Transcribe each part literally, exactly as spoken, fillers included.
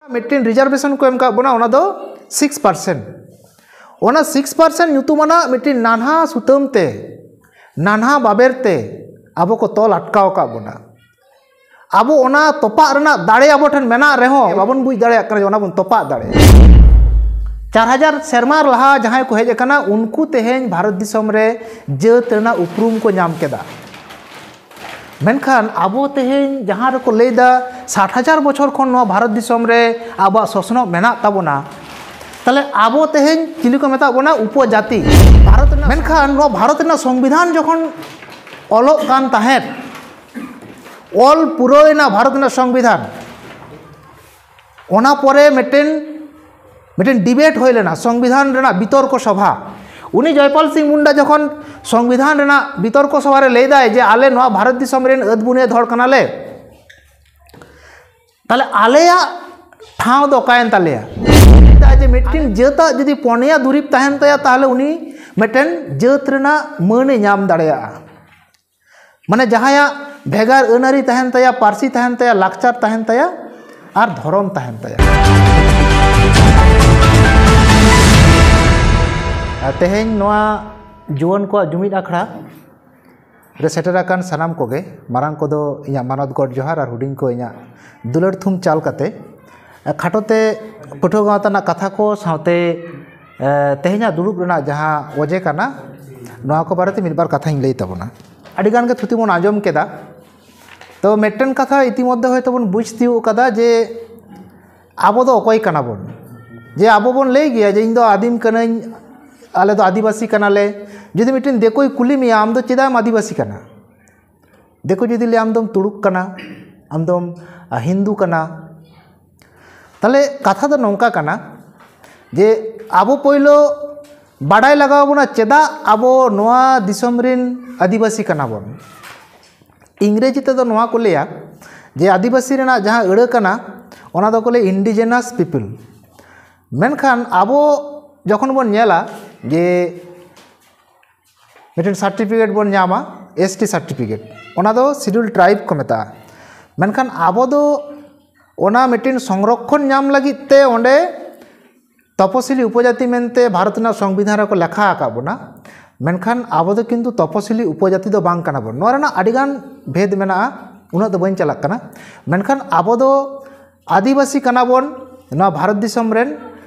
ᱢᱤᱫᱴᱤᱱ ᱨᱤᱡᱟᱨᱵᱷᱮᱥᱚᱱ ᱠᱚ ᱮᱢ ᱠᱟᱜ ᱵᱚᱱᱟ, ᱚᱱᱟ ᱫᱚ ᱥᱤᱠᱥ ᱯᱟᱨᱥᱮᱱᱴ᱾ ᱚᱱᱟ ᱥᱤᱠᱥ ᱯᱟᱨᱥᱮᱱᱴ ᱧᱩᱛᱩᱢᱟᱱᱟᱜ ᱢᱤᱫᱴᱤᱱ ᱱᱟᱱᱦᱟ ᱥᱩᱛᱟᱹᱢ ᱛᱮ, ᱱᱟᱱᱦᱟ ᱵᱟᱵᱮᱨ ᱛᱮ ᱟᱵᱚ ᱠᱚ ᱛᱚᱞ ᱟᱴᱠᱟᱣ ᱟᱠᱟᱫ ᱵᱚᱱᱟ᱾ ᱟᱵᱚ ᱚᱱᱟ ᱛᱚᱯᱟᱜ ᱨᱮᱱᱟᱜ ᱫᱟᱲᱮ ᱟᱵᱚ ᱴᱷᱮᱱ ᱢᱮᱱᱟᱜ ᱨᱮᱦᱚᱸ, ᱵᱟᱵᱚᱱ ᱵᱩᱡᱽ ᱫᱟᱲᱮᱭᱟᱜ ᱠᱟᱱᱟ ᱡᱮ ᱚᱱᱟ ᱵᱚᱱ ᱛᱚᱯᱟᱜ ᱫᱟᱲᱮᱭᱟᱜᱼᱟ᱾ ᱪᱟᱨ ᱦᱟᱡᱟᱨ ᱥᱮᱨᱢᱟ ᱞᱟᱦᱟ ᱡᱟᱦᱟᱸᱭ ᱠᱚ ᱦᱮᱡ ᱟᱠᱟᱱᱟ, ᱩᱱᱠᱩ ᱛᱮᱦᱮᱧ ᱵᱷᱟᱨᱚᱛ ᱫᱤᱥᱚᱢ ᱨᱮ ᱡᱟᱹᱛ ᱨᱮᱱᱟᱜ ᱩᱯᱨᱩᱢ ᱠᱚ ᱧᱟᱢ ᱠᱮᱫᱟ᱾ ᱢᱮᱱᱠᱷᱟᱱ ᱟᱵᱚ ᱛᱮᱦᱮᱧ ᱡᱟᱦᱟᱸ ᱨᱮᱠᱚ ᱞᱟᱹᱭᱫᱟ ᱥᱟᱴ ᱦᱟᱡᱟᱨ ᱵᱚᱪᱷᱚᱨ ᱠᱷᱚᱱ ᱱᱚᱣᱟ ᱵᱷᱟᱨᱚᱛ ᱫᱤᱥᱚᱢ ᱨᱮ ᱟᱵᱚᱣᱟᱜ ᱥᱚᱥᱱᱚᱜ ᱢᱮᱱᱟᱜ ᱛᱟᱵᱚᱱᱟ, ᱛᱟᱦᱞᱮ ᱟᱵᱚ ᱛᱮᱦᱮᱧ ᱪᱤᱞᱤ ᱠᱚ ᱢᱮᱛᱟᱜ ᱵᱚᱱᱟ? ᱩᱯᱚᱡᱟᱹᱛᱤ᱾ ᱵᱷᱟᱨᱚᱛ ᱨᱮᱱᱟᱜ, ᱢᱮᱱᱠᱷᱟᱱ ᱱᱚᱣᱟ ᱵᱷᱟᱨᱚᱛ ᱨᱮᱱᱟᱜ ᱥᱚᱝᱵᱤᱫᱷᱟᱱ ᱡᱚᱠᱷᱚᱱ ᱚᱞᱚᱜ ᱠᱟᱱ ᱛᱟᱦᱮᱸᱫ, ᱚᱞ ᱯᱩᱨᱟᱹᱣ ᱮᱱᱟ ᱵᱷᱟᱨᱚᱛ ᱨᱮᱱᱟᱜ ᱥᱚᱝᱵᱤᱫᱷᱟᱱ, ᱚᱱᱟ ᱯᱚᱨᱮ ᱢᱤᱫᱴᱮᱱ, ᱢᱤᱫᱴᱮᱱ ᱰᱤᱵᱮᱴ ᱦᱩᱭ ᱞᱮᱱᱟ, ᱥᱚᱝᱵᱤᱫᱷᱟᱱ ᱨᱮᱱᱟᱜ ᱵᱤᱛᱚᱨᱠᱚ ᱥᱚᱵᱷᱟ᱾ ᱩᱱᱤ ᱡᱚᱭᱯᱟᱞ ᱥᱤᱝ ᱢᱩᱱᱰᱟ ᱡᱚᱠᱷᱚᱱ ᱥᱚᱝᱵᱤᱫᱷᱟᱱ ᱨᱮᱱᱟᱜ ᱵᱤᱛᱚᱨᱠᱚ ᱥᱚᱵᱷᱟ ᱨᱮ ᱞᱟᱹᱭᱫᱟᱭ ᱡᱮ ᱟᱞᱮ ᱱᱚᱣᱟ ᱵᱷᱟᱨᱚᱛ ᱫᱤᱥᱚᱢ ᱨᱮᱱ ᱟᱹᱫ ᱵᱩᱱᱤᱭᱟᱹᱫ ᱦᱚᱲ ᱠᱟᱱᱟᱞᱮ, ᱛᱟᱦᱞᱮ ᱟᱞᱮᱭᱟᱜ ᱴᱷᱟᱶ ᱫᱚ ᱚᱠᱟᱭᱮᱱ ᱛᱟᱞᱮᱭᱟ? ᱞᱟᱹᱭᱫᱟᱭ ᱡᱮ ᱢᱤᱫᱴᱮᱱ ᱡᱟᱹᱛᱟᱜ ᱡᱩᱫᱤ ᱯᱚᱱᱭᱟ ᱫᱩᱨᱤᱵᱽ ᱛᱟᱦᱮᱱ ᱛᱟᱭᱟ, ᱛᱟᱦᱞᱮ ᱩᱱᱤ ᱢᱤᱫᱴᱮᱱ ᱡᱟᱹᱛ ᱨᱮᱱᱟᱜ ᱢᱟᱹᱱᱮ ᱧᱟᱢ ᱫᱟᱲᱮᱭᱟᱜᱼᱟ᱾ ᱢᱟᱱᱮ ᱡᱟᱦᱟᱸᱭᱟᱜ ᱵᱷᱮᱜᱟᱨ ᱟᱹᱱ ᱟᱹᱨᱤ ᱛᱟᱦᱮᱱ ᱛᱟᱭᱟ, ᱯᱟᱹᱨᱥᱤ ᱛᱟᱦᱮᱱ ᱛᱟᱭᱟ, ᱞᱟᱠᱪᱟᱨ ᱛᱟᱦᱮᱱ ᱛᱟᱭᱟ ᱟᱨ ᱫᱷᱚᱨᱚᱢ ᱛᱟᱦᱮᱱ ᱛᱟᱭᱟ᱾ ᱟᱨ ᱛᱮᱦᱮᱧ ᱱᱚᱣᱟ ᱡᱩᱣᱟᱹᱱ ᱠᱚᱣᱟᱜ ᱡᱩᱢᱤᱫ ᱟᱠᱷᱲᱟ ᱨᱮ ᱥᱮᱴᱮᱨ ᱟᱠᱟᱱ ᱥᱟᱱᱟᱢ ᱠᱚᱜᱮ, ᱢᱟᱨᱟᱝ ᱠᱚᱫᱚ ᱤᱧᱟᱹᱜ ᱢᱟᱱᱚᱛ ᱜᱚᱰ ᱡᱚᱦᱟᱨ ᱟᱨ ᱦᱩᱰᱤᱧ ᱠᱚ ᱤᱧᱟᱹᱜ ᱫᱩᱞᱟᱹᱲ ᱛᱷᱩᱢ ᱪᱟᱞ ᱠᱟᱛᱮ, ᱠᱷᱟᱴᱚ ᱛᱮ ᱯᱟᱹᱴᱷᱩᱣᱟᱹ ᱜᱟᱶᱛᱟ ᱨᱮᱱᱟᱜ ᱠᱟᱛᱷᱟ ᱠᱚ ᱥᱟᱶᱛᱮ, ᱮ, ᱛᱮᱦᱮᱧᱟᱜ ᱫᱩᱲᱩᱵ ᱨᱮᱱᱟᱜ ᱡᱟᱦᱟᱸ ᱚᱡᱮ ᱠᱟᱱᱟ, ᱱᱚᱣᱟ ᱠᱚ ᱵᱟᱨᱮᱛᱮ ᱢᱤᱫ ᱵᱟᱨ ᱠᱟᱛᱷᱟᱧ ᱞᱟᱹᱭ ᱛᱟᱵᱚᱱᱟ᱾ ᱟᱹᱰᱤ ᱜᱟᱱ ᱜᱮ ᱛᱷᱩᱛᱤ ᱵᱚᱱ ᱟᱸᱡᱚᱢ ᱠᱮᱫᱟ᱾ ᱛᱚ, ᱢᱤᱫᱴᱮᱱ ᱠᱟᱛᱷᱟ ᱤᱛᱤᱢᱚᱫᱽᱫᱷᱮ ᱦᱚᱭᱛᱳ ᱵᱚᱱ ᱵᱩᱡᱽ ᱛᱤᱭᱳᱜ ᱠᱟᱫᱟ ᱡᱮ ᱟᱵᱚ ᱫᱚ ᱚᱠᱚᱭ ᱠᱟᱱᱟ ᱵᱚᱱ, ᱡᱮ ᱟᱵᱚ ᱵᱚᱱ ᱞᱟᱹᱭ ᱜᱮᱭᱟ ᱡᱮ ᱤᱧ ᱫᱚ ᱟᱹᱫᱤᱢ ᱠᱟᱹᱱᱟᱹᱧ, ᱟᱞᱮ ᱫᱚ ᱟᱹᱫᱤᱵᱟᱹᱥᱤ ᱠᱟᱱᱟᱞᱮ᱾ ᱡᱩᱫᱤ ᱢᱤᱫᱴᱮᱱ ᱫᱤᱠᱩᱭ ᱠᱩᱞᱤ ᱢᱮᱭᱟ, ᱟᱢ ᱫᱚ ᱪᱮᱫᱟᱜ ᱮᱢ ᱟᱹᱫᱤᱵᱟᱹᱥᱤ ᱠᱟᱱᱟ? ᱫᱤᱠᱩ ᱡᱩᱫᱤ ᱞᱟᱹᱭᱟ, ᱟᱢ ᱫᱚᱢ ᱛᱩᱲᱩᱠ ᱠᱟᱱᱟ, ᱟᱢ ᱫᱚᱢ, ᱟ, ᱦᱤᱱᱫᱩ ᱠᱟᱱᱟ, ᱛᱟᱦᱞᱮ ᱠᱟᱛᱷᱟ ᱫᱚ ᱱᱚᱝᱠᱟ ᱠᱟᱱᱟ ᱡᱮ ᱟᱵᱚ ᱯᱳᱭᱞᱳ ᱵᱟᱰᱟᱭ ᱞᱟᱜᱟᱣ ᱵᱚᱱᱟ ᱪᱮᱫᱟᱜ ᱟᱵᱚ ᱱᱚᱣᱟ ᱫᱤᱥᱚᱢ ᱨᱮᱱ ᱟᱹᱫᱤᱵᱟᱹᱥᱤ ᱠᱟᱱᱟ ᱵᱚᱱ᱾ ᱤᱝᱨᱮᱡᱤ ᱛᱮᱫᱚ ᱱᱚᱣᱟ ᱠᱚ ᱞᱟᱹᱭᱟ ᱡᱮ ᱟᱹᱫᱤᱵᱟᱹᱥᱤ ᱨᱮᱱᱟᱜ ᱡᱟᱦᱟᱸ ᱟᱹᱲᱟᱹ ᱠᱟᱱᱟ, ᱚᱱᱟ ᱫᱚᱠᱚ ᱞᱟᱹᱭᱟ indigenous people᱾ ᱢᱮᱱᱠᱷᱟᱱ ᱟᱵᱚ ᱡᱚᱠᱷᱚᱱ ᱵᱚᱱ ᱧᱮᱞᱟ ᱡᱮ ᱢᱤᱫᱴᱮᱱ ᱥᱟᱨᱴᱤᱯᱷᱤᱠᱮᱴ ᱵᱚᱱ ᱧᱟᱢᱟ, S T ᱥᱟᱨᱴᱤᱯᱷᱤᱠᱮᱴ, ᱚᱱᱟ ᱫᱚ ᱥᱤᱰᱩᱞ ᱴᱨᱟᱭᱤᱵᱽ ᱠᱚ ᱢᱮᱛᱟᱜᱼᱟ᱾ ᱢᱮᱱᱠᱷᱟᱱ ᱟᱵᱚ ᱫᱚ ᱚᱱᱟ ᱢᱤᱫᱴᱤᱱ ᱥᱚᱝᱨᱚᱠᱠᱷᱚᱱ ᱧᱟᱢ ᱞᱟᱹᱜᱤᱫ ᱛᱮ ᱚᱸᱰᱮ ᱛᱚᱯᱚᱥᱤᱞᱤ ᱩᱯᱚᱡᱟᱛᱤ ᱢᱮᱱᱛᱮ ᱵᱷᱟᱨᱚᱛ ᱨᱮᱱᱟᱜ ᱥᱚᱝᱵᱤᱫᱷᱟᱱ ᱨᱮᱠᱚ ᱞᱮᱠᱷᱟ ᱟᱠᱟᱫ ᱵᱚᱱᱟ᱾ ᱢᱮᱱᱠᱷᱟᱱ ᱟᱵᱚ ᱫᱚ ᱠᱤᱱᱛᱩ ᱛᱚᱯᱚᱥᱤᱞᱤ ᱩᱯᱚᱡᱟᱛᱤ ᱫᱚ ᱵᱟᱝ ᱠᱟᱱᱟ ᱵᱚᱱ᱾ ᱱᱚᱣᱟ ᱨᱮᱱᱟᱜ ᱟᱹᱰᱤᱜᱟᱱ ᱵᱷᱮᱫᱽ ᱢᱮᱱᱟᱜᱼᱟ, ᱩᱱᱟᱹᱜ ᱫᱚ ᱵᱟᱹᱧ ᱪᱟᱞᱟᱜ ᱠᱟᱱᱟ᱾ ᱢᱮᱱᱠᱷᱟᱱ ᱟᱵᱚ ᱫᱚ ᱟᱹᱫᱤᱵᱟᱹᱥᱤ ᱠᱟᱱᱟ ᱵᱚᱱ, ᱱᱚᱣᱟ ᱵᱷᱟᱨᱚᱛ ᱫᱤᱥᱚᱢ ᱨᱮᱱ,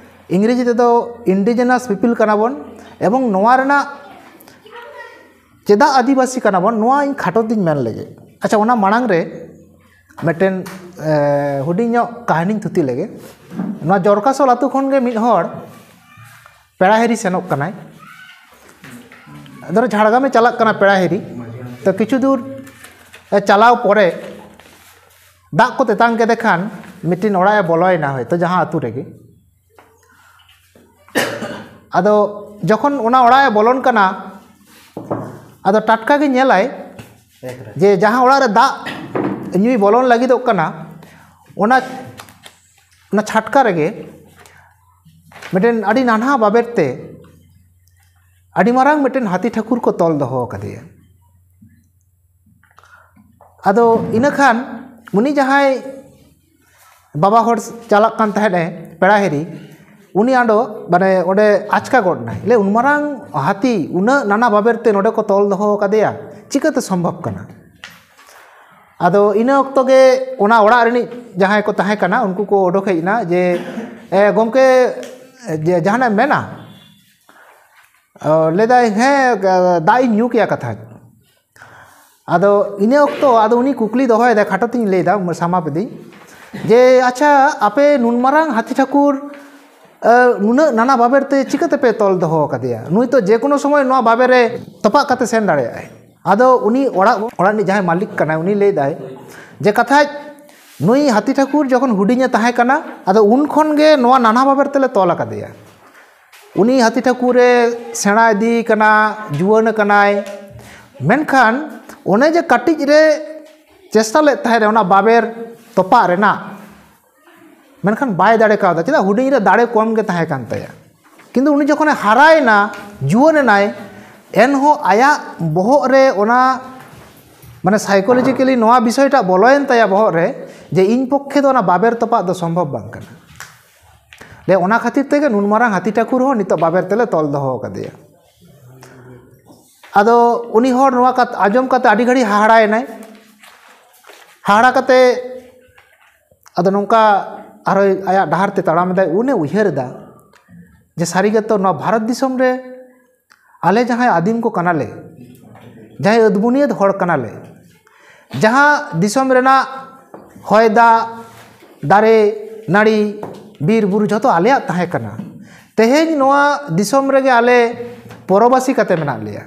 ᱤᱝᱨᱮᱡᱤ ᱛᱮᱫᱚ indigenous people ᱠᱟᱱᱟ ᱵᱚᱱ᱾ ᱮᱵᱚᱝ ᱱᱚᱣᱟ ᱨᱮᱱᱟᱜ ᱪᱮᱫᱟᱜ ᱟᱹᱫᱤᱵᱟᱹᱥᱤ ᱠᱟᱱᱟ ᱵᱚᱱ, ᱱᱚᱣᱟ ᱤᱧ ᱠᱷᱟᱴᱚ ᱛᱤᱧ ᱢᱮᱱ ᱞᱮᱜᱮ᱾ ᱟᱪᱪᱷᱟ, ᱚᱱᱟ ᱢᱟᱲᱟᱝ ᱨᱮ ᱢᱤᱫᱴᱮᱱ, ᱮ, ᱦᱩᱰᱤᱧ ᱧᱚᱜ ᱠᱟᱹᱦᱱᱤᱧ ᱛᱷᱩᱛᱤ ᱞᱮᱜᱮ᱾ ᱱᱚᱣᱟ ᱡᱚᱨᱠᱟᱥᱳᱞ ᱟᱛᱳ ᱠᱷᱚᱱ ᱜᱮ ᱢᱤᱫ ᱦᱚᱲ ᱯᱮᱲᱟ ᱦᱤᱨᱤ ᱥᱮᱱᱚᱜ ᱠᱟᱱᱟᱭ᱾ ᱫᱷᱚᱨᱚ, ᱡᱷᱟᱲᱜᱨᱟᱢᱮ ᱪᱟᱞᱟᱜ ᱠᱟᱱᱟ ᱯᱮᱲᱟ ᱦᱤᱨᱤ᱾ ᱛᱚ, ᱠᱤᱪᱷᱩ ᱫᱩᱨ, ᱮ, ᱪᱟᱞᱟᱣ ᱯᱚᱨᱮ ᱫᱟᱜ ᱠᱚ ᱛᱮᱛᱟᱝ ᱠᱮᱫᱮ ᱠᱷᱟᱱ ᱢᱤᱫᱴᱤᱱ ᱚᱲᱟᱜ ᱮ ᱵᱚᱞᱚᱭᱮᱱᱟ, ᱦᱚᱭᱛᱳ ᱡᱟᱦᱟᱸ ᱟᱛᱳ ᱨᱮᱜᱮ᱾ ᱟᱫᱚ ᱡᱚᱠᱷᱚᱱ ᱚᱱᱟ ᱚᱲᱟᱜ ᱮ ᱵᱚᱞᱚᱱ ᱠᱟᱱᱟ, ᱟᱫᱚ ᱴᱟᱴᱠᱟ ᱜᱮ ᱧᱮᱞᱟᱭ ᱡᱮ ᱡᱟᱦᱟᱸ ᱚᱲᱟᱜ ᱨᱮ ᱫᱟᱜ ᱧᱩᱭ ᱵᱚᱞᱚᱱ ᱞᱟᱹᱜᱤᱫᱚᱜ ᱠᱟᱱᱟ, ᱚᱱᱟ, ᱚᱱᱟ ᱪᱷᱟᱴᱠᱟ ᱨᱮᱜᱮ ᱢᱤᱫᱴᱮᱱ ᱟᱹᱰᱤ ᱱᱟᱱᱦᱟ ᱵᱟᱵᱮᱨ ᱛᱮ ᱟᱹᱰᱤ ᱢᱟᱨᱟᱝ ᱢᱤᱫᱴᱮᱱ ᱦᱟᱹᱛᱤ ᱴᱷᱟᱹᱠᱩᱨ ᱠᱚ ᱛᱚᱞ ᱫᱚᱦᱚ ᱟᱠᱟᱫᱮᱭᱟ᱾ ᱟᱫᱚ ᱤᱱᱟᱹ ᱠᱷᱟᱱ ᱩᱱᱤ ᱡᱟᱦᱟᱸᱭ ᱵᱟᱵᱟ ᱦᱚᱲ ᱪᱟᱞᱟᱜ ᱠᱟᱱ ᱛᱟᱦᱮᱸᱫ ᱮ ᱯᱮᱲᱟ ᱦᱤᱨᱤ, ᱩᱱᱤ ᱟᱫᱚ ᱢᱟᱱᱮ ᱚᱸᱰᱮ ᱟᱪᱠᱟ ᱜᱚᱫ ᱮᱱᱟᱭ᱾ ᱞᱟᱹᱭ, "ᱩᱱ ᱢᱟᱨᱟᱝ ᱦᱟᱹᱛᱤ ᱩᱱᱟᱹᱜ ᱱᱟᱱᱟ ᱵᱟᱵᱮᱨ ᱛᱮ ᱱᱚᱰᱮ ᱠᱚ ᱛᱚᱞ ᱫᱚᱦᱚ ᱟᱠᱟᱫᱮᱭᱟ, ᱪᱤᱠᱟᱹᱛᱮ ᱥᱚᱢᱵᱷᱚᱵ ᱠᱟᱱᱟ?" ᱟᱫᱚ ᱤᱱᱟᱹ ᱚᱠᱛᱚ ᱜᱮ ᱚᱱᱟ ᱚᱲᱟᱜ ᱨᱤᱱᱤᱡ ᱡᱟᱦᱟᱸᱭ ᱠᱚ ᱛᱟᱦᱮᱸ ᱠᱟᱱᱟ, ᱩᱱᱠᱩ ᱠᱚ ᱚᱰᱚᱠ ᱦᱮᱡ ᱮᱱᱟ ᱡᱮ, "ᱮ, ᱜᱚᱢᱠᱮ, ᱡᱮ ᱡᱟᱦᱟᱱᱟᱜ ᱮᱢ ᱢᱮᱱᱟ?" ᱚ, ᱞᱟᱹᱭᱫᱟᱭ, "ᱦᱮᱸ, ᱫᱟᱜ ᱤᱧ ᱧᱩ ᱠᱮᱭᱟ ᱠᱟᱛᱷᱟᱡ᱾" ᱟᱫᱚ ᱤᱱᱟᱹ ᱚᱠᱛᱚ ᱟᱫᱚ ᱩᱱᱤ ᱠᱩᱠᱞᱤ ᱫᱚᱦᱚᱭᱮᱫᱟ, ᱠᱷᱟᱴᱚ ᱛᱤᱧ ᱞᱟᱹᱭᱫᱟ, ᱥᱟᱢᱟᱯ ᱤᱫᱤᱧ, ᱡᱮ, "ᱟᱪᱪᱷᱟ, ᱟᱯᱮ ᱱᱩᱱ ᱢᱟᱨᱟᱝ ᱦᱟᱹᱛᱤ ᱴᱷᱟᱹᱠᱩᱨ, ᱮ, ᱱᱩᱱᱟᱹᱜ ᱱᱟᱱᱟ ᱵᱟᱵᱮᱨ ᱛᱮ ᱪᱤᱠᱟᱹ ᱛᱮᱯᱮ ᱛᱚᱞ ᱫᱚᱦᱚ ᱟᱠᱟᱫᱮᱭᱟ? ᱱᱩᱭ ᱛᱚ ᱡᱮᱠᱳᱱᱳ ᱥᱚᱢᱚᱭ ᱱᱚᱣᱟ ᱵᱟᱵᱮᱨ ᱨᱮ ᱛᱚᱯᱟᱜ ᱠᱟᱛᱮ ᱥᱮᱱ ᱫᱟᱲᱮᱭᱟᱜᱼᱟᱭ᱾" ᱟᱫᱚ ᱩᱱᱤ ᱚᱲᱟᱜ, ᱚᱲᱟᱜ ᱨᱤᱱᱤᱡ ᱡᱟᱦᱟᱸᱭ ᱢᱟᱹᱞᱤᱠ ᱠᱟᱱᱟᱭ, ᱩᱱᱤ ᱞᱟᱹᱭᱫᱟᱭ ᱡᱮ, "ᱠᱟᱛᱷᱟᱡ, ᱱᱩᱭ ᱦᱟᱹᱛᱤ ᱴᱷᱟᱹᱠᱩᱨ ᱡᱚᱠᱷᱚᱱ ᱦᱩᱰᱤᱧᱮ ᱛᱟᱦᱮᱸ ᱠᱟᱱᱟ, ᱟᱫᱚ ᱩᱱ ᱠᱷᱚᱱ ᱜᱮ ᱱᱚᱣᱟ ᱱᱟᱱᱟ ᱵᱟᱵᱮᱨ ᱛᱮᱞᱮ ᱛᱚᱞ ᱟᱠᱟᱫᱮᱭᱟ᱾ ᱩᱱᱤ ᱦᱟᱹᱛᱤ ᱴᱷᱟᱹᱠᱩᱨᱮ ᱥᱮᱬᱟ ᱤᱫᱤ ᱠᱟᱱᱟ, ᱡᱩᱣᱟᱹᱱ ᱟᱠᱟᱱᱟᱭ, ᱢᱮᱱᱠᱷᱟᱱ ᱚᱱᱮ ᱡᱮ ᱠᱟᱹᱴᱤᱡ ᱨᱮ ᱪᱮᱥᱴᱟ ᱞᱮᱫ ᱛᱟᱦᱮᱸᱫ ᱚᱱᱟ ᱵᱟᱵᱮᱨ ᱛᱚᱯᱟᱜ ᱨᱮᱱᱟᱜ, ᱢᱮᱱᱠᱷᱟᱱ ᱵᱟᱭ ᱫᱟᱲᱮ ᱠᱟᱣᱫᱟ᱾" ᱪᱮᱫᱟᱜ? ᱦᱩᱰᱤᱧ ᱨᱮ ᱫᱟᱲᱮ ᱠᱚᱢ ᱜᱮ ᱛᱟᱦᱮᱸ ᱠᱟᱱ ᱛᱟᱭᱟ᱾ ᱠᱤᱱᱛᱩ ᱩᱱᱤ ᱡᱚᱠᱷᱚᱱᱮ ᱦᱟᱨᱟᱭᱮᱱᱟ, ᱡᱩᱣᱟᱹᱱ ᱮᱱᱟᱭ, ᱮᱱᱦᱚᱸ ᱟᱭᱟᱜ ᱵᱚᱦᱚᱜ ᱨᱮ ᱚᱱᱟ ᱢᱟᱱᱮ ᱥᱟᱭᱠᱳᱞᱚᱡᱤᱠᱮᱞᱤ ᱱᱚᱣᱟ ᱵᱤᱥᱚᱭᱴᱟᱜ ᱵᱚᱞᱚᱭᱮᱱ ᱛᱟᱭᱟ ᱵᱚᱦᱚᱜ ᱨᱮ, ᱡᱮ ᱤᱧ ᱯᱚᱠᱠᱷᱮ ᱫᱚ ᱚᱱᱟ ᱵᱟᱵᱮᱨ ᱛᱚᱯᱟᱜ ᱫᱚ ᱥᱚᱢᱵᱷᱚᱵ ᱵᱟᱝ ᱠᱟᱱᱟ᱾ ᱞᱮ ᱚᱱᱟ ᱠᱷᱟᱹᱛᱤᱨ ᱛᱮᱜᱮ ᱱᱩᱱ ᱢᱟᱨᱟᱝ ᱦᱟᱹᱛᱤ ᱴᱷᱟᱹᱠᱩᱨ ᱦᱚᱸ ᱱᱤᱛᱚᱜ ᱵᱟᱵᱮᱨ ᱛᱮᱞᱮ ᱛᱚᱞ ᱫᱚᱦᱚ ᱟᱠᱟᱫᱮᱭᱟ᱾ ᱟᱫᱚ ᱩᱱᱤ ᱦᱚᱲ ᱱᱚᱣᱟ ᱠᱟᱛ- ᱟᱸᱡᱚᱢ ᱠᱟᱛᱮ ᱟᱹᱰᱤ ᱜᱷᱟᱹᱲᱤᱡ ᱦᱟᱦᱟᱲᱟᱭᱮᱱᱟᱭ᱾ ᱦᱟᱦᱟᱲᱟ ᱠᱟᱛᱮ ᱟᱫᱚ ᱱᱚᱝᱠᱟ ᱟᱨᱦᱚᱸ ᱟᱭᱟᱜ ᱰᱟᱦᱟᱨ ᱛᱮ ᱛᱟᱲᱟᱢ ᱮᱫᱟᱭ᱾ ᱩᱱᱮ ᱩᱭᱦᱟᱹᱨ ᱮᱫᱟ ᱡᱮ ᱥᱟᱹᱨᱤ ᱜᱮᱛᱚ ᱱᱚᱣᱟ ᱵᱷᱟᱨᱚᱛ ᱫᱤᱥᱚᱢ ᱨᱮ ᱟᱞᱮ ᱡᱟᱦᱟᱸᱭ ᱟᱹᱫᱤᱢ ᱠᱚ ᱠᱟᱱᱟᱞᱮ, ᱡᱟᱦᱟᱸᱭ ᱟᱹᱫ ᱵᱩᱱᱤᱭᱟᱹᱫ ᱦᱚᱲ ᱠᱟᱱᱟᱞᱮ, ᱡᱟᱦᱟᱸ ᱫᱤᱥᱚᱢ ᱨᱮᱱᱟᱜ ᱦᱚᱭ ᱫᱟᱜ, ᱫᱟᱨᱮ ᱱᱟᱹᱲᱤ, ᱵᱤᱨ ᱵᱩᱨᱩ ᱡᱷᱚᱛᱚ ᱟᱞᱮᱭᱟᱜ ᱛᱟᱦᱮᱸ ᱠᱟᱱᱟ, ᱛᱮᱦᱮᱧ ᱱᱚᱣᱟ ᱫᱤᱥᱚᱢ ᱨᱮᱜᱮ ᱟᱞᱮ ᱯᱚᱨᱚᱵᱟᱥᱤ ᱠᱟᱛᱮ ᱢᱮᱱᱟᱜ ᱞᱮᱭᱟ᱾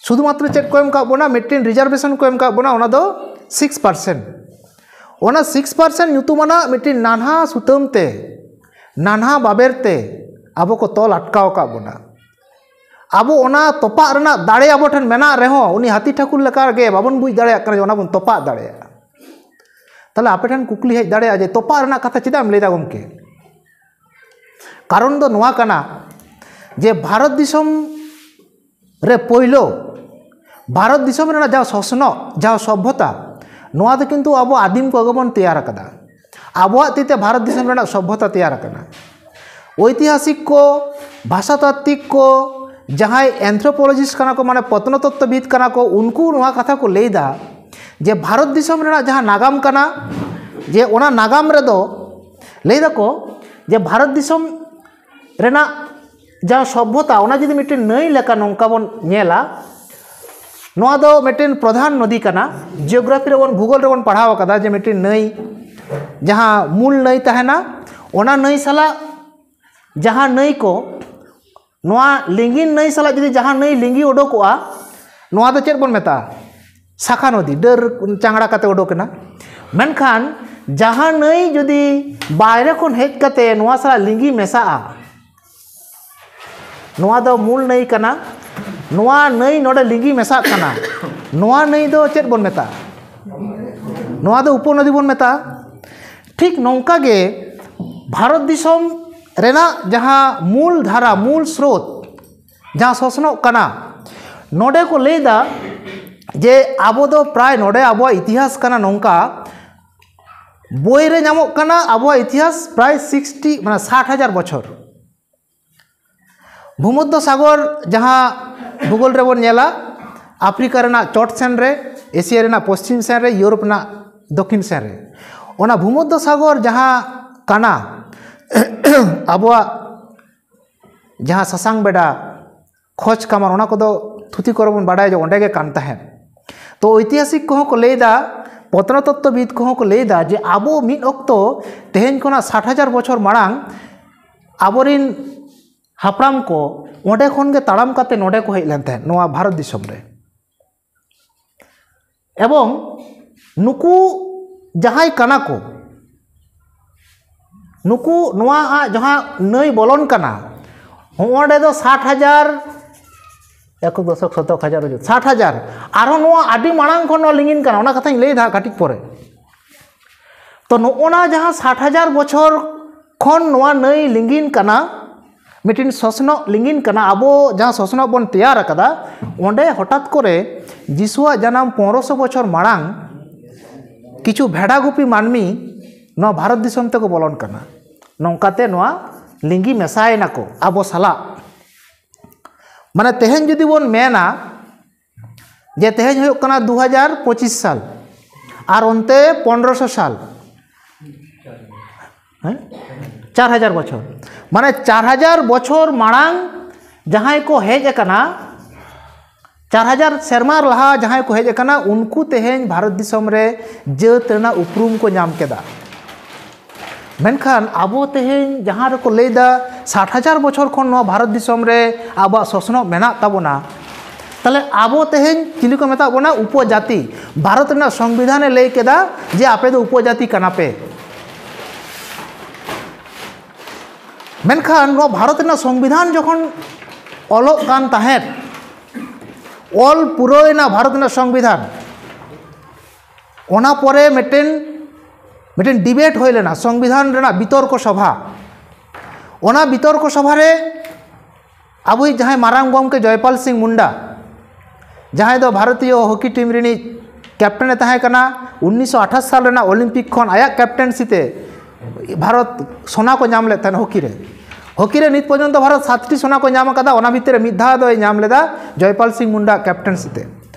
ᱥᱩᱫᱷᱩ ᱢᱟᱛᱨᱚ ᱪᱮᱫ ᱠᱚ ᱮᱢ ᱠᱟᱜ ᱵᱚᱱᱟ? ᱢᱤᱫᱴᱮᱱ ᱨᱤᱡᱟᱨᱵᱷᱮᱥᱚᱱ ᱠᱚ ᱮᱢ ᱠᱟᱜ ᱵᱚᱱᱟ, ᱚᱱᱟ ᱫᱚ ᱥᱤᱠᱥ ᱯᱟᱨᱥᱮᱱᱴ᱾ ᱚᱱᱟ ᱥᱤᱠᱥ ᱯᱟᱨᱥᱮᱱᱴ ᱧᱩᱛᱩᱢᱟᱱᱟᱜ ᱢᱤᱫᱴᱮᱱ ᱱᱟᱱᱦᱟ ᱥᱩᱛᱟᱹᱢ ᱛᱮ, ᱱᱟᱱᱦᱟ ᱵᱟᱵᱮᱨ ᱛᱮ ᱟᱵᱚ ᱠᱚ ᱛᱚᱞ ᱟᱴᱠᱟᱣ ᱟᱠᱟᱫ ᱵᱚᱱᱟ᱾ ᱟᱵᱚ ᱚᱱᱟ ᱛᱚᱯᱟᱜ ᱨᱮᱱᱟᱜ ᱫᱟᱲᱮ ᱟᱵᱚ ᱴᱷᱮᱱ ᱢᱮᱱᱟᱜ ᱨᱮᱦᱚᱸ, ᱩᱱᱤ ᱦᱟᱹᱛᱤ ᱴᱷᱟᱹᱠᱩᱨ ᱞᱮᱠᱟ ᱜᱮ ᱵᱟᱵᱚᱱ ᱵᱩᱡᱽ ᱫᱟᱲᱮᱭᱟᱜ ᱠᱟᱱᱟ ᱡᱮ ᱚᱱᱟ ᱵᱚᱱ ᱛᱚᱯᱟᱜ ᱫᱟᱲᱮᱭᱟᱜᱼᱟ᱾ ᱛᱟᱦᱞᱮ ᱟᱯᱮ ᱴᱷᱮᱱ ᱠᱩᱠᱞᱤ ᱦᱮᱡ ᱫᱟᱲᱮᱭᱟᱜᱼᱟ ᱡᱮ ᱛᱚᱯᱟᱜ ᱨᱮᱱᱟᱜ ᱠᱟᱛᱷᱟ ᱪᱮᱫᱟᱜ ᱮᱢ ᱞᱟᱹᱭᱫᱟ ᱜᱚᱢᱠᱮ? ᱠᱟᱨᱚᱱ ᱫᱚ ᱱᱚᱣᱟ ᱠᱟᱱᱟ ᱡᱮ ᱵᱷᱟᱨᱚᱛ ᱫᱤᱥᱚᱢ ᱨᱮ ᱯᱳᱭᱞᱳ ᱵᱷᱟᱨᱚᱛ ᱫᱤᱥᱚᱢ ᱨᱮᱱᱟᱜ ᱡᱟᱦᱟᱸ ᱥᱚᱥᱱᱚᱜ, ᱡᱟᱦᱟᱸ ᱥᱚᱵᱷᱚᱛᱟ, ᱱᱚᱣᱟ ᱫᱚ ᱠᱤᱱᱛᱩ ᱟᱵᱚ ᱟᱹᱫᱤᱢ ᱠᱚᱜᱮ ᱵᱚᱱ ᱛᱮᱭᱟᱨ ᱟᱠᱟᱫᱟ᱾ ᱟᱵᱚᱣᱟᱜ ᱛᱤᱛᱮ ᱵᱷᱟᱨᱚᱛ ᱫᱤᱥᱚᱢ ᱨᱮᱱᱟᱜ ᱥᱚᱵᱷᱚᱛᱟ ᱛᱮᱭᱟᱨ ᱟᱠᱟᱱᱟ᱾ ᱳᱭᱛᱤᱦᱟᱥᱤᱠ ᱠᱚ, ᱵᱷᱟᱥᱟᱛᱟᱛᱛᱤᱠ ᱠᱚ, ᱡᱟᱦᱟᱸᱭ ᱮᱱᱛᱷᱨᱳᱯᱳᱞᱚᱡᱤᱥᱴ ᱠᱟᱱᱟ ᱠᱚ, ᱢᱟᱱᱮ ᱯᱨᱚᱛᱱᱚᱛᱚᱛᱛᱚᱵᱤᱫ ᱠᱟᱱᱟ ᱠᱚ, ᱩᱱᱠᱩ ᱱᱚᱣᱟ ᱠᱟᱛᱷᱟ ᱠᱚ ᱞᱟᱹᱭᱫᱟ ᱡᱮ ᱵᱷᱟᱨᱚᱛ ᱫᱤᱥᱚᱢ ᱨᱮᱱᱟᱜ ᱡᱟᱦᱟᱸ ᱱᱟᱜᱟᱢ ᱠᱟᱱᱟ, ᱡᱮ ᱚᱱᱟ ᱱᱟᱜᱟᱢ ᱨᱮᱫᱚ ᱞᱟᱹᱭ ᱫᱟᱠᱚ ᱡᱮ ᱵᱷᱟᱨᱚᱛ ᱫᱤᱥᱚᱢ ᱨᱮᱱᱟᱜ ᱡᱟᱦᱟᱸ ᱥᱚᱵᱷᱚᱛᱟ, ᱚᱱᱟ ᱡᱩᱫᱤ ᱢᱤᱫᱴᱮᱱ ᱱᱟᱹᱭ ᱞᱮᱠᱟ ᱱᱚᱝᱠᱟ ᱵᱚᱱ ᱧᱮᱞᱟ, ᱱᱚᱣᱟ ᱫᱚ ᱢᱤᱫᱴᱮᱱ ᱯᱨᱚᱫᱷᱟᱱ ᱱᱚᱫᱤ ᱠᱟᱱᱟ᱾ ᱡᱤᱭᱳᱜᱨᱟᱯᱷᱤ ᱨᱮᱵᱚᱱ, ᱵᱷᱩᱜᱳᱞ ᱨᱮᱵᱚᱱ ᱯᱟᱲᱦᱟᱣ ᱟᱠᱟᱫᱟ ᱡᱮ ᱢᱤᱫᱴᱮᱱ ᱱᱟᱹᱭ, ᱡᱟᱦᱟᱸ ᱢᱩᱞ ᱱᱟᱹᱭ ᱛᱟᱦᱮᱱᱟ, ᱚᱱᱟ ᱱᱟᱹᱭ ᱥᱟᱞᱟᱜ ᱡᱟᱦᱟᱸ ᱱᱟᱹᱭ ᱠᱚ, ᱱᱚᱣᱟ ᱞᱤᱸᱜᱤᱱ ᱱᱟᱹᱭ ᱥᱟᱞᱟᱜ ᱡᱩᱫᱤ ᱡᱟᱦᱟᱸ ᱱᱟᱹᱭ ᱞᱤᱸᱜᱤ ᱚᱰᱚᱠᱚᱜᱼᱟ, ᱱᱚᱣᱟ ᱫᱚ ᱪᱮᱫ ᱵᱚᱱ ᱢᱮᱛᱟᱜᱼᱟ? ᱥᱟᱠᱷᱟ ᱱᱚᱫᱤ, ᱰᱟᱹᱨ ᱪᱟᱝᱲᱟ ᱠᱟᱛᱮ ᱚᱰᱚᱠ ᱮᱱᱟ᱾ ᱢᱮᱱᱠᱷᱟᱱ ᱡᱟᱦᱟᱸ ᱱᱟᱹᱭ ᱡᱩᱫᱤ ᱵᱟᱭᱨᱮ ᱠᱷᱚᱱ ᱦᱮᱡ ᱠᱟᱛᱮ ᱱᱚᱣᱟ ᱥᱟᱞᱟᱜ ᱞᱤᱸᱜᱤ ᱢᱮᱥᱟᱜᱼᱟ, ᱱᱚᱣᱟ ᱫᱚ ᱢᱩᱞ ᱱᱟᱹᱭ ᱠᱟᱱᱟ, ᱱᱚᱣᱟ ᱱᱟᱹᱭ ᱱᱚᱰᱮ ᱞᱤᱸᱜᱤ ᱢᱮᱥᱟᱜ ᱠᱟᱱᱟ, ᱱᱚᱣᱟ ᱱᱟᱹᱭ ᱫᱚ ᱪᱮᱫ ᱵᱚᱱ ᱢᱮᱛᱟᱜᱼᱟ? ᱱᱚᱣᱟ ᱫᱚ ᱩᱯᱚᱱᱚᱫᱤ ᱵᱚᱱ ᱢᱮᱛᱟᱜᱼᱟ᱾ ᱴᱷᱤᱠ ᱱᱚᱝᱠᱟ ᱜᱮ ᱵᱷᱟᱨᱚᱛ ᱫᱤᱥᱚᱢ ᱨᱮᱱᱟᱜ ᱡᱟᱦᱟᱸ ᱢᱩᱞ ᱫᱷᱟᱨᱟ, ᱢᱩᱞ ᱥᱨᱳᱛ, ᱡᱟᱦᱟᱸ ᱥᱚᱥᱱᱚᱜ ᱠᱟᱱᱟ, ᱱᱚᱰᱮ ᱠᱚ ᱞᱟᱹᱭᱫᱟ ᱡᱮ ᱟᱵᱚ ᱫᱚ ᱯᱨᱟᱭ, ᱱᱚᱰᱮ ᱟᱵᱚᱣᱟᱜ ᱤᱛᱤᱦᱟᱥ ᱠᱟᱱᱟ ᱱᱚᱝᱠᱟ, ᱵᱳᱭ ᱨᱮ ᱧᱟᱢᱚᱜ ᱠᱟᱱᱟ ᱟᱵᱚᱣᱟᱜ ᱤᱛᱤᱦᱟᱥ ᱯᱨᱟᱭ ᱥᱤᱠᱥᱴᱤ, ᱢᱟᱱᱮ ᱥᱟᱴ ᱦᱟᱡᱟᱨ ᱵᱚᱪᱷᱚᱨ᱾ ᱵᱷᱩᱢᱚᱫᱽᱫᱷᱚ ᱥᱟᱜᱚᱨ ᱡᱟᱦᱟᱸ ᱵᱷᱩᱜᱳᱞ ᱨᱮᱵᱚᱱ ᱧᱮᱞᱟ, ᱟᱯᱷᱨᱤᱠᱟ ᱨᱮᱱᱟᱜ ᱪᱚᱴ ᱥᱮᱱ ᱨᱮ, ᱮᱥᱤᱭᱟ ᱨᱮᱱᱟᱜ ᱯᱚᱥᱪᱤᱢ ᱥᱮᱱ ᱨᱮ, ᱤᱭᱩᱨᱳᱯ ᱨᱮᱱᱟᱜ ᱫᱚᱠᱠᱷᱤᱱ ᱥᱮᱱ ᱨᱮ, ᱚᱱᱟ ᱵᱷᱩᱢᱚᱫᱽᱫᱷᱚ ᱥᱟᱜᱚᱨ ᱡᱟᱦᱟᱸ ᱠᱟᱱᱟ, ᱟᱵᱚᱣᱟᱜ ᱡᱟᱦᱟᱸ ᱥᱟᱥᱟᱝ ᱵᱮᱰᱟ, ᱠᱷᱚᱡᱽ ᱠᱟᱢᱟᱨ, ᱚᱱᱟ ᱠᱚᱫᱚ ᱛᱷᱩᱛᱤ ᱠᱚᱨᱮ ᱵᱚᱱ ᱵᱟᱰᱟᱭᱟ ᱡᱮ ᱚᱸᱰᱮ ᱜᱮ ᱠᱟᱱ ᱛᱟᱦᱮᱸᱫ᱾ ᱛᱚ ᱳᱭᱛᱤᱦᱟᱥᱤᱠ ᱠᱚᱦᱚᱸ ᱠᱚ ᱞᱟᱹᱭᱫᱟ, ᱯᱨᱚᱛᱱᱚᱛᱚᱛᱛᱚᱵᱤᱫ ᱠᱚᱦᱚᱸ ᱠᱚ ᱞᱟᱹᱭᱫᱟ ᱡᱮ ᱟᱵᱚ ᱢᱤᱫ ᱚᱠᱛᱚ, ᱛᱮᱦᱮᱧ ᱠᱷᱚᱱᱟᱜ ᱥᱟᱴ ᱦᱟᱡᱟᱨ ᱵᱚᱪᱷᱚᱨ ᱢᱟᱲᱟᱝ, ᱟᱵᱚᱨᱤᱱ ᱦᱟᱯᱲᱟᱢ ᱠᱚ ᱚᱸᱰᱮ ᱠᱷᱚᱱ ᱜᱮ ᱛᱟᱲᱟᱢ ᱠᱟᱛᱮ ᱱᱚᱰᱮ ᱠᱚ ᱦᱮᱡ ᱞᱮᱱ ᱛᱟᱦᱮᱸᱫ, ᱱᱚᱣᱟ ᱵᱷᱟᱨᱚᱛ ᱫᱤᱥᱚᱢ ᱨᱮ᱾ ᱮᱵᱚᱝ ᱱᱩᱠᱩ ᱡᱟᱦᱟᱸᱭ ᱠᱟᱱᱟ ᱠᱚ, ᱱᱩᱠᱩ, ᱱᱚᱣᱟ ᱟᱜ ᱡᱟᱦᱟᱸ ᱱᱟᱹᱭ ᱵᱚᱞᱚᱱ ᱠᱟᱱᱟ, ᱦᱚᱸᱜᱼᱚᱸᱰᱮ ᱫᱚ ᱥᱟᱴ ᱦᱟᱡᱟᱨ, ᱮᱠᱚᱠ ᱫᱚᱥᱚᱠ ᱥᱚᱛᱚᱠ ᱦᱟᱡᱟᱨ ᱦᱩᱭᱩᱜ, ᱥᱟᱴ ᱦᱟᱡᱟᱨ, ᱟᱨᱦᱚᱸ ᱱᱚᱣᱟ ᱟᱹᱰᱤ ᱢᱟᱲᱟᱝ ᱠᱷᱚᱱ ᱱᱚᱣᱟ ᱞᱤᱸᱜᱤᱱ ᱠᱟᱱᱟ, ᱚᱱᱟ ᱠᱟᱛᱷᱟᱧ ᱞᱟᱹᱭ ᱫᱟ ᱠᱟᱹᱴᱤᱡ ᱯᱚᱨᱮ᱾ ᱛᱚ ᱱᱚᱜᱼᱚ ᱱᱟ ᱡᱟᱦᱟᱸ ᱥᱟᱴ ᱦᱟᱡᱟᱨ ᱵᱚᱪᱷᱚᱨ ᱠᱷᱚᱱ ᱱᱚᱣᱟ ᱱᱟᱹᱭ ᱞᱤᱸᱜᱤᱱ ᱠᱟᱱᱟ, ᱢᱤᱫᱴᱤᱱ ᱥᱚᱥᱱᱚᱜ ᱞᱤᱸᱜᱤᱱ ᱠᱟᱱᱟ, ᱟᱵᱚ ᱡᱟᱦᱟᱸ ᱥᱚᱥᱱᱚᱜ ᱵᱚᱱ ᱛᱮᱭᱟᱨ ᱟᱠᱟᱫᱟ, ᱚᱸᱰᱮ ᱦᱚᱴᱟᱛ ᱠᱚᱨᱮ ᱡᱤᱥᱩᱣᱟᱜ ᱡᱟᱱᱟᱢ ᱯᱚᱱᱨᱚᱥᱚ ᱵᱚᱪᱷᱚᱨ ᱢᱟᱲᱟᱝ ᱠᱤᱪᱷᱩ ᱵᱷᱮᱰᱟ ᱜᱩᱯᱤ ᱢᱟᱹᱱᱢᱤ ᱱᱚᱣᱟ ᱵᱷᱟᱨᱚᱛ ᱫᱤᱥᱚᱢ ᱛᱮᱠᱚ ᱵᱚᱞᱚᱱ ᱠᱟᱱᱟ᱾ ᱱᱚᱝᱠᱟᱛᱮ ᱱᱚᱣᱟ ᱞᱤᱸᱜᱤ ᱢᱮᱥᱟᱭᱮᱱᱟ ᱠᱚ ᱟᱵᱚ ᱥᱟᱞᱟᱜ᱾ ᱢᱟᱱᱮ ᱛᱮᱦᱮᱧ ᱡᱩᱫᱤ ᱵᱚᱱ ᱢᱮᱱᱟ ᱡᱮ ᱛᱮᱦᱮᱧ ᱦᱩᱭᱩᱜ ᱠᱟᱱᱟ ᱫᱩ ᱦᱟᱡᱟᱨ ᱯᱚᱸᱪᱤᱥ ᱥᱟᱞ, ᱟᱨ ᱚᱱᱛᱮ ᱯᱚᱱᱨᱚᱥᱚ ᱥᱟᱞ, ᱦᱮᱸ, ᱪᱟᱨ ᱦᱟᱡᱟᱨ ᱵᱚᱪᱷᱚᱨ, ᱢᱟᱱᱮ ᱪᱟᱨ ᱦᱟᱡᱟᱨ ᱵᱚᱪᱷᱚᱨ ᱢᱟᱲᱟᱝ ᱡᱟᱦᱟᱸᱭ ᱠᱚ ᱦᱮᱡ ᱟᱠᱟᱱᱟ, ᱪᱟᱨ ᱦᱟᱡᱟᱨ ᱥᱮᱨᱢᱟ ᱞᱟᱦᱟ ᱡᱟᱦᱟᱸᱭ ᱠᱚ ᱦᱮᱡ ᱟᱠᱟᱱᱟ, ᱩᱱᱠᱩ ᱛᱮᱦᱮᱧ ᱵᱷᱟᱨᱚᱛ ᱫᱤᱥᱚᱢ ᱨᱮ ᱡᱟᱹᱛ ᱨᱮᱱᱟᱜ ᱩᱯᱨᱩᱢ ᱠᱚ ᱧᱟᱢ ᱠᱮᱫᱟ᱾ ᱢᱮᱱᱠᱷᱟᱱ ᱟᱵᱚ ᱛᱮᱦᱮᱧ ᱡᱟᱦᱟᱸ ᱨᱮᱠᱚ ᱞᱟᱹᱭᱫᱟ ᱥᱟᱴ ᱦᱟᱡᱟᱨ ᱵᱚᱪᱷᱚᱨ ᱠᱷᱚᱱ ᱱᱚᱣᱟ ᱵᱷᱟᱨᱚᱛ ᱫᱤᱥᱚᱢ ᱨᱮ ᱟᱵᱚᱣᱟᱜ ᱥᱚᱥᱱᱚᱜ ᱢᱮᱱᱟᱜ ᱛᱟᱵᱚᱱᱟ, ᱛᱟᱦᱞᱮ ᱟᱵᱚ ᱛᱮᱦᱮᱧ ᱪᱤᱞᱤ ᱠᱚ ᱢᱮᱛᱟᱜ ᱵᱚᱱᱟ? ᱩᱯᱚᱡᱟᱛᱤ᱾ ᱵᱷᱟᱨᱚᱛ ᱨᱮᱱᱟᱜ ᱥᱚᱝᱵᱤᱫᱷᱟᱱᱮ ᱞᱟᱹᱭ ᱠᱮᱫᱟ ᱡᱮ ᱟᱯᱮ ᱫᱚ ᱩᱯᱚᱡᱟᱛᱤ ᱠᱟᱱᱟ ᱯᱮ᱾ ᱢᱮᱱᱠᱷᱟᱱ ᱱᱚᱣᱟ ᱵᱷᱟᱨᱚᱛ ᱨᱮᱱᱟᱜ ᱥᱚᱝᱵᱤᱫᱷᱟᱱ ᱡᱚᱠᱷᱚᱱ ᱚᱞᱚᱜ ᱠᱟᱱ ᱛᱟᱦᱮᱸᱫ, ᱚᱞ ᱯᱩᱨᱟᱹᱣ ᱮᱱᱟ ᱵᱷᱟᱨᱚᱛ ᱨᱮᱱᱟᱜ ᱥᱚᱝᱵᱤᱫᱷᱟᱱ, ᱚᱱᱟ ᱯᱚᱨᱮ ᱢᱤᱫᱴᱮᱱ, ᱢᱤᱫᱴᱮᱱ ᱰᱤᱵᱮᱴ ᱦᱩᱭ ᱞᱮᱱᱟ, ᱥᱚᱝᱵᱤᱫᱷᱟᱱ ᱨᱮᱱᱟᱜ ᱵᱤᱛᱚᱨᱠᱚ ᱥᱚᱵᱷᱟ᱾ ᱚᱱᱟ ᱵᱤᱛᱚᱨᱠᱚ ᱥᱚᱵᱷᱟ ᱨᱮ ᱟᱵᱚᱭᱤᱡ ᱡᱟᱦᱟᱸᱭ ᱢᱟᱨᱟᱝ ᱜᱚᱢᱠᱮ ᱡᱚᱭᱯᱟᱞ ᱥᱤᱝ ᱢᱩᱱᱰᱟ, ᱡᱟᱦᱟᱸᱭ ᱫᱚ ᱵᱷᱟᱨᱚᱛᱤᱭᱚ ᱦᱚᱠᱤ ᱴᱤᱢ ᱨᱤᱱᱤᱡ ᱠᱮᱯᱴᱮᱱ ᱮ ᱛᱟᱦᱮᱸ ᱠᱟᱱᱟ, ᱩᱱᱤᱥᱥᱚ ᱟᱴᱷᱟᱥ ᱥᱟᱞ ᱨᱮᱱᱟᱜ ᱚᱞᱤᱢᱯᱤᱠ ᱠᱷᱚᱱ ᱟᱭᱟᱜ ᱠᱮᱯᱴᱮᱱᱥᱤ ᱛᱮ ᱵᱷᱟᱨᱚᱛ ᱥᱳᱱᱟ ᱠᱚ ᱧᱟᱢ ᱞᱮᱫ ᱛᱟᱦᱮᱸᱱ ᱦᱚᱠᱤ ᱨᱮ᱾ ᱦᱚᱠᱤ ᱨᱮ ᱱᱤᱛ ᱯᱚᱨᱡᱚᱱᱛᱚ ᱵᱷᱟᱨᱚᱛ ᱥᱟᱛᱴᱤ ᱥᱳᱱᱟ ᱠᱚ ᱧᱟᱢ ᱟᱠᱟᱫᱟ, ᱚᱱᱟ ᱵᱷᱤᱛᱤᱨ ᱨᱮ ᱢᱤᱫ ᱫᱷᱟᱣ ᱫᱚᱭ ᱧᱟᱢ ᱞᱮᱫᱟ ᱡᱚᱭᱯᱟᱞ ᱥᱤᱝ ᱢᱩᱱᱰᱟ ᱠᱮᱯᱴᱮᱱᱥᱤ ᱛᱮ᱾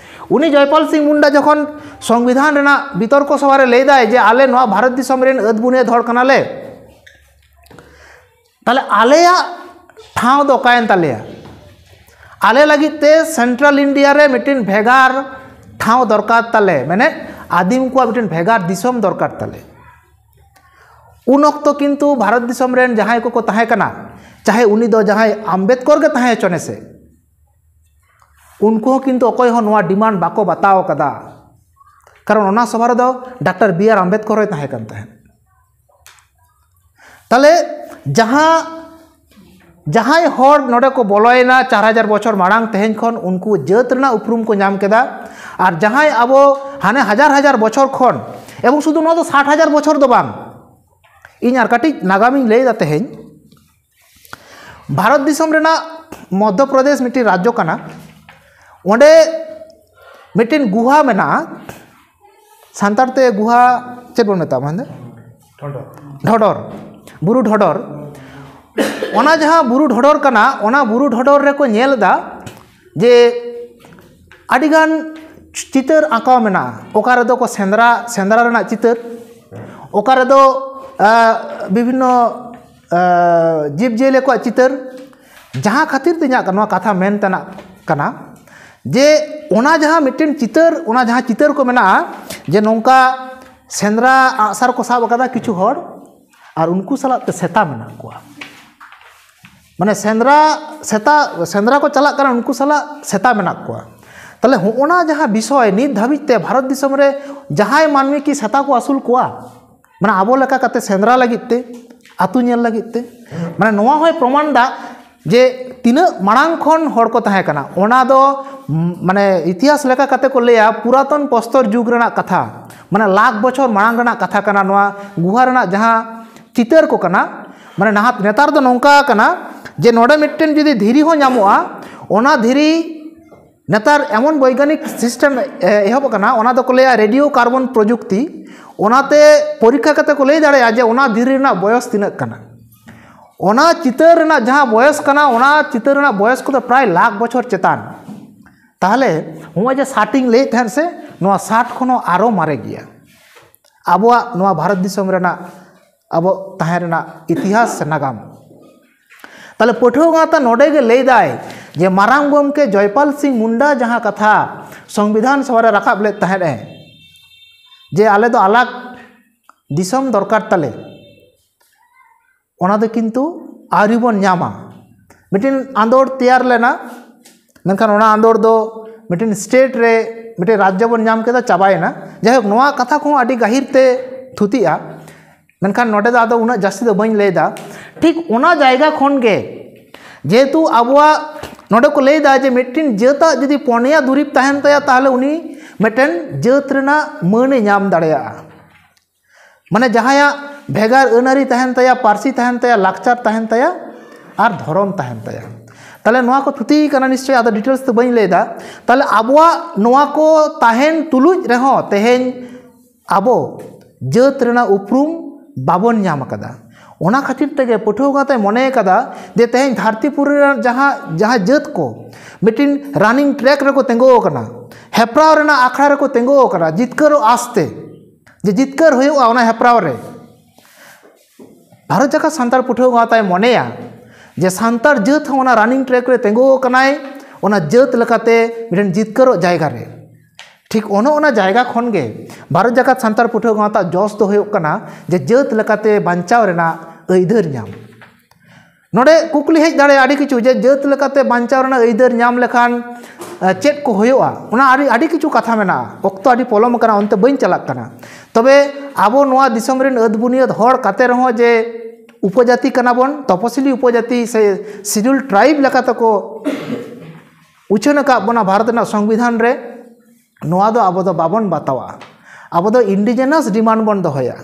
ᱩᱱᱤ ᱡᱚᱭᱯᱟᱞ ᱥᱤᱝ ᱢᱩᱱᱰᱟ ᱡᱚᱠᱷᱚᱱ ᱥᱚᱝᱵᱤᱫᱷᱟᱱ ᱨᱮᱱᱟᱜ ᱵᱤᱛᱚᱨᱠᱚ ᱥᱚᱵᱷᱟ ᱨᱮ ᱞᱟᱹᱭᱫᱟᱭ ᱡᱮ ᱟᱞᱮ ᱱᱚᱣᱟ ᱵᱷᱟᱨᱚᱛ ᱫᱤᱥᱚᱢ ᱨᱮᱱ ᱟᱹᱫ ᱵᱩᱱᱤᱭᱟᱹᱫ ᱦᱚᱲ ᱠᱟᱱᱟᱞᱮ, ᱛᱟᱦᱞᱮ ᱟᱞᱮᱭᱟᱜ ᱴᱷᱟᱶ ᱫᱚ ᱚᱠᱟᱭᱮᱱ ᱛᱟᱞᱮᱭᱟ? ᱟᱞᱮ ᱞᱟᱹᱜᱤᱫ ᱛᱮ ᱥᱮᱱᱴᱨᱟᱞ ᱤᱱᱰᱤᱭᱟ ᱨᱮ ᱢᱤᱫᱴᱮᱱ ᱵᱷᱮᱜᱟᱨ ᱴᱷᱟᱶ ᱫᱚᱨᱠᱟᱨ ᱛᱟᱞᱮ, ᱢᱟᱱᱮ ᱟᱹᱫᱤᱢ ᱠᱚᱣᱟᱜ ᱢᱤᱫᱴᱮᱱ ᱵᱷᱮᱜᱟᱨ ᱫᱤᱥᱚᱢ ᱫᱚᱨᱠᱟᱨ ᱛᱟᱞᱮ᱾ ᱩᱱ ᱚᱠᱛᱚ ᱠᱤᱱᱛᱩ ᱵᱷᱟᱨᱚᱛ ᱫᱤᱥᱚᱢ ᱨᱮᱱ ᱡᱟᱦᱟᱸᱭ ᱠᱚᱠᱚ ᱛᱟᱦᱮᱸ ᱠᱟᱱᱟ, ᱪᱟᱦᱮ ᱩᱱᱤ ᱫᱚ ᱡᱟᱦᱟᱸᱭ ᱟᱢᱵᱮᱫᱠᱚᱨ ᱜᱮ ᱛᱟᱦᱮᱸ ᱦᱚᱪᱚᱱᱮ ᱥᱮ, ᱩᱱᱠᱩ ᱦᱚᱸ ᱠᱤᱱᱛᱩ ᱚᱠᱚᱭ ᱦᱚᱸ ᱱᱚᱣᱟ ᱰᱤᱢᱟᱱᱰ ᱵᱟᱠᱚ ᱵᱟᱛᱟᱣ ᱠᱟᱫᱟ᱾ ᱠᱟᱨᱚᱱ ᱚᱱᱟ ᱥᱚᱵᱷᱟ ᱨᱮᱫᱚ ᱰᱟᱠᱛᱟᱨ ᱵᱤ ᱟᱨ ᱟᱢᱵᱮᱫᱠᱚᱨ ᱦᱚᱸᱭ ᱛᱟᱦᱮᱸ ᱠᱟᱱ ᱛᱟᱦᱮᱸᱫ᱾ ᱛᱟᱦᱞᱮ ᱡᱟᱦᱟᱸ, ᱡᱟᱦᱟᱸᱭ ᱦᱚᱲ ᱱᱚᱰᱮ ᱠᱚ ᱵᱚᱞᱚᱭᱮᱱᱟ ᱪᱟᱨ ᱦᱟᱡᱟᱨ ᱵᱚᱪᱷᱚᱨ ᱢᱟᱲᱟᱝ, ᱛᱮᱦᱮᱧ ᱠᱷᱚᱱ ᱩᱱᱠᱩ ᱡᱟᱹᱛ ᱨᱮᱱᱟᱜ ᱩᱯᱨᱩᱢ ᱠᱚ ᱧᱟᱢ ᱠᱮᱫᱟ᱾ ᱟᱨ ᱡᱟᱦᱟᱸᱭ ᱟᱵᱚ ᱦᱟᱱᱮ ᱦᱟᱡᱟᱨ ᱦᱟᱡᱟᱨ ᱵᱚᱪᱷᱚᱨ ᱠᱷᱚᱱ, ᱮᱵᱚᱝ ᱥᱩᱫᱷᱩ ᱱᱚᱣᱟ ᱫᱚ ᱥᱟᱴ ᱦᱟᱡᱟᱨ ᱵᱚᱪᱷᱚᱨ ᱫᱚ ᱵᱟᱝ, ᱤᱧ ᱟᱨ ᱠᱟᱹᱴᱤᱡ ᱱᱟᱜᱟᱢᱤᱧ ᱞᱟᱹᱭᱫᱟ ᱛᱮᱦᱮᱧ᱾ ᱵᱷᱟᱨᱚᱛ ᱫᱤᱥᱚᱢ ᱨᱮᱱᱟᱜ ᱢᱚᱫᱽᱫᱷᱚ ᱯᱨᱚᱫᱮᱥ ᱢᱤᱫᱴᱤᱡ ᱨᱟᱡᱽᱡᱚ ᱠᱟᱱᱟ᱾ ᱚᱸᱰᱮ ᱢᱤᱫᱴᱮᱱ ᱜᱩᱦᱟ ᱢᱮᱱᱟᱜᱼᱟ, ᱥᱟᱱᱛᱟᱲ ᱛᱮ ᱜᱩᱦᱟ ᱪᱮᱫ ᱵᱚᱱ ᱢᱮᱛᱟᱜᱼᱟ ᱢᱮᱱᱫᱟ? ᱰᱷᱚᱰᱚᱨ᱾ ᱰᱷᱚᱰᱚᱨ, ᱵᱩᱨᱩ ᱰᱷᱚᱰᱚᱨ᱾ ᱚᱱᱟ ᱡᱟᱦᱟᱸ ᱵᱩᱨᱩ ᱰᱷᱚᱰᱚᱨ ᱠᱟᱱᱟ, ᱚᱱᱟ ᱵᱩᱨᱩ ᱰᱷᱚᱰᱚᱨ ᱨᱮᱠᱚ ᱧᱮᱞ ᱮᱫᱟ ᱡᱮ ᱟᱹᱰᱤᱜᱟᱱ ᱪᱤᱛᱟᱹᱨ ᱟᱸᱠᱟᱣ ᱢᱮᱱᱟᱜᱼᱟ᱾ ᱚᱠᱟ ᱨᱮᱫᱚ ᱠᱚ ᱥᱮᱸᱫᱽᱨᱟ, ᱥᱮᱸᱫᱽᱨᱟ ᱨᱮᱱᱟᱜ ᱪᱤᱛᱟᱹᱨ, ᱚᱠᱟ ᱨᱮᱫᱚ ᱟᱸ, ᱵᱤᱵᱷᱤᱱᱱᱚ ᱟᱸ, ᱡᱤᱵᱽᱼᱡᱤᱭᱟᱹᱞᱤ ᱠᱚᱣᱟᱜ ᱪᱤᱛᱟᱹᱨ᱾ ᱡᱟᱦᱟᱸ ᱠᱷᱟᱹᱛᱤᱨ ᱛᱮ ᱤᱧᱟᱹᱜ ᱱᱚᱣᱟ ᱠᱟᱛᱷᱟ ᱢᱮᱱ ᱛᱮᱱᱟᱜ ᱠᱟᱱᱟ ᱡᱮ ᱚᱱᱟ ᱡᱟᱦᱟᱸ ᱢᱤᱫᱴᱮᱱ ᱪᱤᱛᱟᱹᱨ, ᱚᱱᱟ ᱡᱟᱦᱟᱸ ᱪᱤᱛᱟᱹᱨ ᱠᱚ ᱢᱮᱱᱟᱜᱼᱟ ᱡᱮ ᱱᱚᱝᱠᱟ ᱥᱮᱸᱫᱽᱨᱟ ᱟᱜᱼᱥᱟᱨ ᱠᱚ ᱥᱟᱵ ᱟᱠᱟᱫᱟ ᱠᱤᱪᱷᱩ ᱦᱚᱲ, ᱟᱨ ᱩᱱᱠᱩ ᱥᱟᱞᱟᱜ ᱛᱮ ᱥᱮᱛᱟ ᱢᱮᱱᱟᱜ ᱠᱚᱣᱟ᱾ ᱢᱟᱱᱮ ᱥᱮᱸᱫᱽᱨᱟ, ᱥᱮᱛᱟ, ᱥᱮᱸᱫᱽᱨᱟ ᱠᱚ ᱪᱟᱞᱟᱜ ᱠᱟᱱᱟ, ᱩᱱᱠᱩ ᱥᱟᱞᱟᱜ ᱥᱮᱛᱟ ᱢᱮᱱᱟᱜ ᱠᱚᱣᱟ᱾ ᱛᱟᱦᱞᱮ ᱦᱚᱸᱜᱼᱚ ᱱᱟ ᱡᱟᱦᱟᱸ ᱵᱤᱥᱚᱭ, ᱱᱤᱛ ᱫᱷᱟᱹᱵᱤᱡ ᱛᱮ ᱵᱷᱟᱨᱚᱛ ᱫᱤᱥᱚᱢ ᱨᱮ ᱡᱟᱦᱟᱸᱭ ᱢᱟᱹᱱᱢᱤ ᱠᱤ ᱥᱮᱛᱟ ᱠᱚ ᱟᱹᱥᱩᱞ ᱠᱚᱣᱟ? ᱢᱟᱱᱮ ᱟᱵᱚ ᱞᱮᱠᱟ ᱠᱟᱛᱮ ᱥᱮᱸᱫᱽᱨᱟ ᱞᱟᱹᱜᱤᱫ ᱛᱮ, ᱟᱹᱛᱩ ᱧᱮᱞ ᱞᱟᱹᱜᱤᱫ ᱛᱮ? ᱢᱟᱱᱮ ᱱᱚᱣᱟ ᱦᱚᱸᱭ ᱯᱨᱚᱢᱟᱱ ᱫᱟ ᱡᱮ ᱛᱤᱱᱟᱹᱜ ᱢᱟᱲᱟᱝ ᱠᱷᱚᱱ ᱦᱚᱲ ᱠᱚ ᱛᱟᱦᱮᱸ ᱠᱟᱱᱟ᱾ ᱚᱱᱟ ᱫᱚ, ᱢ-, ᱢᱟᱱᱮ ᱤᱛᱤᱦᱟᱥ ᱞᱮᱠᱟ ᱠᱟᱛᱮ ᱠᱚ ᱞᱟᱹᱭᱟ ᱯᱩᱨᱟᱛᱚᱱ ᱯᱨᱚᱥᱛᱚᱨ ᱡᱩᱜᱽ ᱨᱮᱱᱟᱜ ᱠᱟᱛᱷᱟ, ᱢᱟᱱᱮ ᱞᱟᱠᱷ ᱵᱚᱪᱷᱚᱨ ᱢᱟᱲᱟᱝ ᱨᱮᱱᱟᱜ ᱠᱟᱛᱷᱟ ᱠᱟᱱᱟ᱾ ᱱᱚᱣᱟ ᱜᱩᱦᱟ ᱨᱮᱱᱟᱜ ᱡᱟᱦᱟᱸ ᱪᱤᱛᱟᱹᱨ ᱠᱚ ᱠᱟᱱᱟ, ᱢᱟᱱᱮ ᱱᱟᱦᱟᱜ ᱱᱮᱛᱟᱨ ᱫᱚ ᱱᱚᱝᱠᱟ ᱠᱟᱱᱟ ᱡᱮ ᱱᱚᱰᱮ ᱢᱤᱫᱴᱮᱱ ᱡᱩᱫᱤ ᱫᱷᱤᱨᱤ ᱦᱚᱸ ᱧᱟᱢᱚᱜᱼᱟ, ᱚᱱᱟ ᱫᱷᱤᱨᱤ ᱱᱮᱛᱟᱨ ᱮᱢᱚᱱ ᱵᱳᱭᱜᱟᱱᱤᱠ ᱥᱤᱥᱴᱮᱢ ᱮᱦᱚᱵ ᱟᱠᱟᱱᱟ, ᱚᱱᱟ ᱫᱚᱠᱚ ᱞᱟᱹᱭᱟ ᱨᱮᱰᱤᱭᱳ ᱠᱟᱨᱵᱚᱱ ᱯᱨᱚᱡᱩᱠᱛᱤ᱾ ᱚᱱᱟᱛᱮ ᱯᱚᱨᱤᱠᱠᱷᱟ ᱠᱟᱛᱮ ᱠᱚ ᱞᱟᱹᱭ ᱫᱟᱲᱮᱭᱟᱜᱼᱟ ᱡᱮ ᱚᱱᱟ ᱫᱷᱤᱨᱤ ᱨᱮᱱᱟᱜ ᱵᱚᱭᱚᱥ ᱛᱤᱱᱟᱹᱜ ᱠᱟᱱᱟ, ᱚᱱᱟ ᱪᱤᱛᱟᱹᱨ ᱨᱮᱱᱟᱜ ᱡᱟᱦᱟᱸ ᱵᱚᱭᱚᱥ ᱠᱟᱱᱟ, ᱚᱱᱟ ᱪᱤᱛᱟᱹᱨ ᱨᱮᱱᱟᱜ ᱵᱚᱭᱚᱥ ᱠᱚᱫᱚ ᱯᱨᱟᱭ ᱞᱟᱠᱷ ᱵᱚᱪᱷᱚᱨ ᱪᱮᱛᱟᱱ᱾ ᱛᱟᱦᱚᱞᱮ ᱱᱚᱜᱼᱚᱭ ᱡᱮ ᱥᱟᱴ ᱤᱧ ᱞᱟᱹᱭᱮᱫ ᱛᱟᱦᱮᱸᱫ ᱥᱮ, ᱱᱚᱣᱟ ᱥᱟᱴ ᱠᱷᱚᱱ ᱦᱚᱸ ᱟᱨᱚ ᱢᱟᱨᱮ ᱜᱮᱭᱟ᱾ ᱟᱵᱚᱣᱟᱜ ᱱᱚᱣᱟ ᱵᱷᱟᱨᱚᱛ ᱫᱤᱥᱚᱢ ᱨᱮᱱᱟᱜ ᱟᱵᱚ ᱛᱟᱦᱮᱸ ᱨᱮᱱᱟᱜ ᱤᱛᱤᱦᱟᱥ ᱥᱮ ᱱᱟᱜᱟᱢ᱾ ᱛᱟᱦᱞᱮ ᱯᱟᱹᱴᱷᱩᱣᱟᱹ ᱜᱟᱶᱛᱟ ᱱᱚᱰᱮ ᱜᱮ ᱞᱟᱹᱭ ᱫᱟᱭ ᱡᱮ ᱢᱟᱨᱟᱝ ᱜᱚᱢᱠᱮ ᱡᱚᱭᱯᱟᱞ ᱥᱤᱝ ᱢᱩᱱᱰᱟ ᱡᱟᱦᱟᱸ ᱠᱟᱛᱷᱟ ᱥᱚᱝᱵᱤᱫᱷᱟᱱ ᱥᱚᱵᱷᱟ ᱨᱮ ᱨᱟᱠᱟᱵ ᱞᱮᱫ ᱛᱟᱦᱮᱸᱫ ᱮ, ᱡᱮ ᱟᱞᱮ ᱫᱚ ᱟᱞᱟᱜᱽ ᱫᱤᱥᱚᱢ ᱫᱚᱨᱠᱟᱨ ᱛᱟᱞᱮ, ᱚᱱᱟ ᱫᱚ ᱠᱤᱱᱛᱩ ᱟᱹᱣᱨᱤ ᱵᱚᱱ ᱧᱟᱢᱟ᱾ ᱢᱤᱫᱴᱮᱱ ᱟᱸᱫᱳᱲ ᱛᱮᱭᱟᱨ ᱞᱮᱱᱟ, ᱢᱮᱱᱠᱷᱟᱱ ᱚᱱᱟ ᱟᱸᱫᱳᱲ ᱫᱚ ᱢᱤᱫᱴᱮᱱ ᱥᱴᱮᱴ ᱨᱮ ᱢᱤᱫᱴᱮᱱ ᱨᱟᱡᱽᱡᱚ ᱵᱚᱱ ᱧᱟᱢ ᱠᱮᱫᱟ, ᱪᱟᱵᱟᱭᱮᱱᱟ᱾ ᱡᱟᱭᱦᱳᱠ, ᱱᱚᱣᱟ ᱠᱟᱛᱷᱟ ᱠᱚᱦᱚᱸ ᱟᱹᱰᱤ ᱜᱟᱹᱦᱤᱨ ᱛᱮ ᱛᱷᱩᱛᱤᱜᱼᱟ, ᱢᱮᱱᱠᱷᱟᱱ ᱱᱚᱰᱮ ᱫᱚ ᱟᱫᱚ ᱩᱱᱟᱹᱜ ᱡᱟᱹᱥᱛᱤ ᱫᱚ ᱵᱟᱹᱧ ᱞᱟᱹᱭᱫᱟ᱾ ᱴᱷᱤᱠ ᱚᱱᱟ ᱡᱟᱭᱜᱟ ᱠᱷᱚᱱ ᱜᱮ, ᱡᱮᱦᱮᱛᱩ ᱟᱵᱚᱣᱟᱜ ᱱᱚᱰᱮ ᱠᱚ ᱞᱟᱹᱭᱫᱟ ᱡᱮ ᱢᱤᱫᱴᱮᱱ ᱡᱟᱹᱛᱟᱜ ᱡᱩᱫᱤ ᱯᱚᱱᱭᱟ ᱫᱩᱨᱤᱵᱽ ᱛᱟᱦᱮᱱ ᱛᱟᱭᱟ, ᱛᱟᱦᱚᱞᱮ ᱩᱱᱤ ᱢᱤᱫᱴᱮᱱ ᱡᱟᱹᱛ ᱨᱮᱱᱟᱜ ᱢᱟᱹᱱᱮ ᱧᱟᱢ ᱫᱟᱲᱮᱭᱟᱜᱼᱟ᱾ ᱢᱟᱱᱮ ᱡᱟᱦᱟᱸᱭᱟᱜ ᱵᱷᱮᱜᱟᱨ ᱟᱹᱱ ᱟᱹᱨᱤ ᱛᱟᱦᱮᱱ ᱛᱟᱭᱟ, ᱯᱟᱹᱨᱥᱤ ᱛᱟᱦᱮᱱ ᱛᱟᱭᱟ, ᱞᱟᱠᱪᱟᱨ ᱛᱟᱦᱮᱱ ᱛᱟᱭᱟ, ᱟᱨ ᱫᱷᱚᱨᱚᱢ ᱛᱟᱦᱮᱱ ᱛᱟᱭᱟ᱾ ᱛᱟᱦᱚᱞᱮ ᱱᱚᱣᱟ ᱠᱚ ᱛᱷᱩᱛᱤ ᱠᱟᱱᱟ ᱱᱤᱥᱪᱚᱭ, ᱟᱫᱚ ᱰᱤᱴᱮᱞᱥ ᱫᱚ ᱵᱟᱹᱧ ᱞᱟᱹᱭᱫᱟ᱾ ᱛᱟᱦᱚᱞᱮ ᱟᱵᱚᱣᱟᱜ ᱱᱚᱣᱟ ᱠᱚ ᱛᱟᱦᱮᱱ ᱛᱩᱞᱩᱡ ᱨᱮᱦᱚᱸ ᱛᱮᱦᱮᱧ ᱟᱵᱚ ᱡᱟᱹᱛ ᱨᱮᱱᱟᱜ ᱩᱯᱨᱩᱢ ᱵᱟᱵᱚᱱ ᱧᱟᱢ ᱟᱠᱟᱫᱟ᱾ ᱚᱱᱟ ᱠᱷᱟᱹᱛᱤᱨ ᱛᱮᱜᱮ ᱯᱟᱹᱴᱷᱩᱣᱟᱹ ᱜᱟᱶᱛᱟᱭ ᱢᱚᱱᱮ ᱟᱠᱟᱫᱟ ᱡᱮ ᱛᱮᱦᱮᱧ ᱫᱷᱟᱹᱨᱛᱤ ᱯᱩᱨᱤ ᱨᱮᱱᱟᱜ ᱡᱟᱦᱟᱸ, ᱡᱟᱦᱟᱸ ᱡᱟᱹᱛ ᱠᱚ ᱢᱤᱫᱴᱤᱱ ᱨᱟᱱᱤᱝ ᱴᱨᱮᱠ ᱨᱮᱠᱚ ᱛᱤᱸᱜᱩ ᱟᱠᱟᱱᱟ, ᱦᱮᱯᱨᱟᱣ ᱨᱮᱱᱟᱜ ᱟᱠᱷᱲᱟ ᱨᱮᱠᱚ ᱛᱤᱸᱜᱩ ᱟᱠᱟᱱᱟ, ᱡᱤᱛᱠᱟᱹᱨᱚᱜ ᱟᱥᱛᱮ, ᱡᱮ ᱡᱤᱛᱠᱟᱹᱨ ᱦᱩᱭᱩᱜᱼᱟ ᱚᱱᱟ ᱦᱮᱯᱨᱟᱣ ᱨᱮ᱾ ᱵᱷᱟᱨᱚᱛ ᱡᱟᱠᱟᱛ ᱥᱟᱱᱛᱟᱲ ᱯᱟᱹᱴᱷᱩᱣᱟᱹ ᱜᱟᱶᱛᱟᱭ ᱢᱚᱱᱮᱭᱟ ᱡᱮ ᱥᱟᱱᱛᱟᱲ ᱡᱟᱹᱛ ᱦᱚᱸ ᱚᱱᱟ ᱨᱟᱱᱤᱝ ᱴᱨᱮᱠ ᱨᱮ ᱛᱤᱸᱜᱩ ᱟᱠᱟᱱᱟᱭ, ᱚᱱᱟ ᱡᱟᱹᱛ ᱞᱮᱠᱟᱛᱮ ᱢᱤᱫᱴᱮᱱ ᱡᱤᱛᱠᱟᱹᱨᱚᱜ ᱡᱟᱭᱜᱟ ᱨᱮ᱾ ᱴᱷᱤᱠ ᱚᱱᱮ ᱚᱱᱟ ᱡᱟᱭᱜᱟ ᱠᱷᱚᱱ ᱜᱮ ᱵᱷᱟᱨᱚᱛ ᱡᱟᱠᱟᱛ ᱥᱟᱱᱛᱟᱲ ᱯᱟᱹᱴᱷᱩᱣᱟᱹ ᱜᱟᱶᱛᱟ ᱡᱚᱥ ᱫᱚ ᱦᱩᱭᱩᱜ ᱠᱟᱱᱟ ᱡᱮ ᱡᱟᱹᱛ ᱞᱮᱠᱟᱛᱮ ᱵᱟᱧᱪᱟᱣ ᱨᱮᱱᱟᱜ ᱟᱹᱭᱫᱟᱹᱨ ᱧᱟᱢ᱾ ᱱᱚᱰᱮ ᱠᱩᱠᱞᱤ ᱦᱮᱡ ᱫᱟᱲᱮᱭᱟᱜᱼᱟ ᱟᱹᱰᱤ ᱠᱤᱪᱷᱩ, ᱡᱮ ᱡᱟᱹᱛ ᱞᱮᱠᱟᱛᱮ ᱵᱟᱧᱪᱟᱣ ᱨᱮᱱᱟᱜ ᱟᱹᱭᱫᱟᱹᱨ ᱧᱟᱢ ᱞᱮᱠᱷᱟᱱ, ᱮ, ᱪᱮᱫ ᱠᱚ ᱦᱩᱭᱩᱜᱼᱟ? ᱚᱱᱟ ᱟᱹᱰᱤ, ᱟᱹᱰᱤ ᱠᱤᱪᱷᱩ ᱠᱟᱛᱷᱟ ᱢᱮᱱᱟᱜᱼᱟ᱾ ᱚᱠᱛᱚ ᱟᱹᱰᱤ ᱯᱚᱞᱚᱢ ᱟᱠᱟᱱᱟ, ᱚᱱᱛᱮ ᱵᱟᱹᱧ ᱪᱟᱞᱟᱜ ᱠᱟᱱᱟ᱾ ᱛᱚᱵᱮ ᱟᱵᱚ ᱱᱚᱣᱟ ᱫᱤᱥᱚᱢ ᱨᱮᱱ ᱟᱹᱫ ᱵᱩᱱᱤᱭᱟᱹᱫ ᱦᱚᱲ ᱠᱟᱛᱮ ᱨᱮᱦᱚᱸ ᱡᱮ ᱩᱯᱚᱡᱟᱹᱛᱤ ᱠᱟᱱᱟ ᱵᱚᱱ, ᱛᱚᱯᱚᱥᱤᱞᱤ ᱩᱯᱚᱡᱟᱹᱛᱤ ᱥᱮ ᱥᱤᱰᱩᱞ ᱴᱨᱟᱭᱤᱵᱽ ᱞᱮᱠᱟ ᱛᱮᱠᱚ ᱩᱪᱷᱟᱹᱱ ᱟᱠᱟᱫ ᱵᱚᱱᱟ ᱵᱷᱟᱨᱚᱛ ᱨᱮᱱᱟᱜ ᱥᱚᱝᱵᱤᱫᱷᱟᱱ ᱨᱮ, ᱱᱚᱣᱟ ᱫᱚ ᱟᱵᱚ ᱫᱚ ᱵᱟᱵᱚᱱ ᱵᱟᱛᱟᱣᱟ᱾ ᱟᱵᱚ ᱫᱚ ᱤᱱᱰᱤᱡᱮᱱᱟᱥ ᱰᱤᱢᱟᱱᱰ ᱵᱚᱱ ᱫᱚᱦᱚᱭᱟ,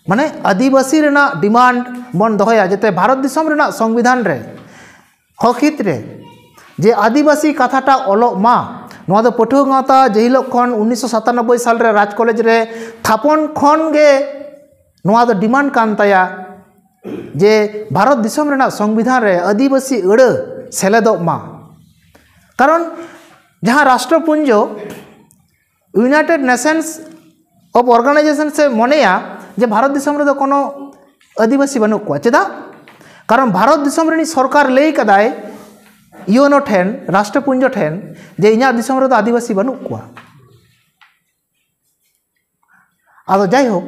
ᱢᱟᱱᱮ ᱟᱹᱫᱤᱵᱟᱹᱥᱤ ᱨᱮᱱᱟᱜ ᱰᱤᱢᱟᱱᱰ ᱵᱚᱱ ᱫᱚᱦᱚᱭᱟ, ᱡᱟᱛᱮ ᱵᱷᱟᱨᱚᱛ ᱫᱤᱥᱚᱢ ᱨᱮᱱᱟᱜ ᱥᱚᱝᱵᱤᱫᱷᱟᱱ ᱨᱮ ᱦᱚᱠ ᱦᱤᱛ ᱨᱮ ᱡᱮ ᱟᱹᱫᱤᱵᱟᱹᱥᱤ ᱠᱟᱛᱷᱟᱴᱟᱜ ᱚᱞᱚᱜ ᱢᱟ᱾ ᱱᱚᱣᱟ ᱫᱚ ᱯᱟᱹᱴᱷᱩᱣᱟᱹ ᱜᱟᱶᱛᱟ ᱡᱮ ᱦᱤᱞᱳᱜ ᱠᱷᱚᱱ ᱩᱱᱤᱥᱥᱚ ᱥᱟᱛᱟᱱᱚᱵᱵᱳᱭ ᱥᱟᱞ ᱨᱮ ᱨᱟᱡᱽ ᱠᱚᱞᱮᱡᱽ ᱨᱮ ᱛᱷᱟᱯᱚᱱ ᱠᱷᱚᱱ ᱜᱮ ᱱᱚᱣᱟ ᱫᱚ ᱰᱤᱢᱟᱱᱰ ᱠᱟᱱ ᱛᱟᱭᱟ ᱡᱮ ᱵᱷᱟᱨᱚᱛ ᱫᱤᱥᱚᱢ ᱨᱮᱱᱟᱜ ᱥᱚᱝᱵᱤᱫᱷᱟᱱ ᱨᱮ ᱟᱹᱫᱤᱵᱟᱹᱥᱤ ᱟᱹᱲᱟᱹ ᱥᱮᱞᱮᱫᱚᱜ ᱢᱟ᱾ ᱠᱟᱨᱚᱱ ᱡᱟᱦᱟᱸ ᱨᱟᱥᱴᱨᱚᱯᱩᱧᱡᱚ, United Nations of Organization ᱮ ᱢᱚᱱᱮᱭᱟ ᱡᱮ ᱵᱷᱟᱨᱚᱛ ᱫᱤᱥᱚᱢ ᱨᱮᱫᱚ ᱠᱳᱱᱳ ᱟᱹᱫᱤᱵᱟᱹᱥᱤ ᱵᱟᱹᱱᱩᱜ ᱠᱚᱣᱟ᱾ ᱪᱮᱫᱟᱜ? ᱠᱟᱨᱚᱱ ᱵᱷᱟᱨᱚᱛ ᱫᱤᱥᱚᱢ ᱨᱤᱱᱤᱡ ᱥᱚᱨᱠᱟᱨ ᱞᱟᱹᱭ ᱠᱟᱫᱟᱭ ᱤᱭᱩ ᱮᱱ ᱳ ᱴᱷᱮᱱ, ᱨᱟᱥᱴᱨᱚᱯᱩᱧᱡᱚ ᱴᱷᱮᱱ, ᱡᱮ ᱤᱧᱟᱹᱜ ᱫᱤᱥᱚᱢ ᱨᱮᱫᱚ ᱟᱹᱫᱤᱵᱟᱹᱥᱤ ᱵᱟᱹᱱᱩᱜ ᱠᱚᱣᱟ᱾ ᱟᱫᱚ ᱡᱟᱭᱦᱳᱠ,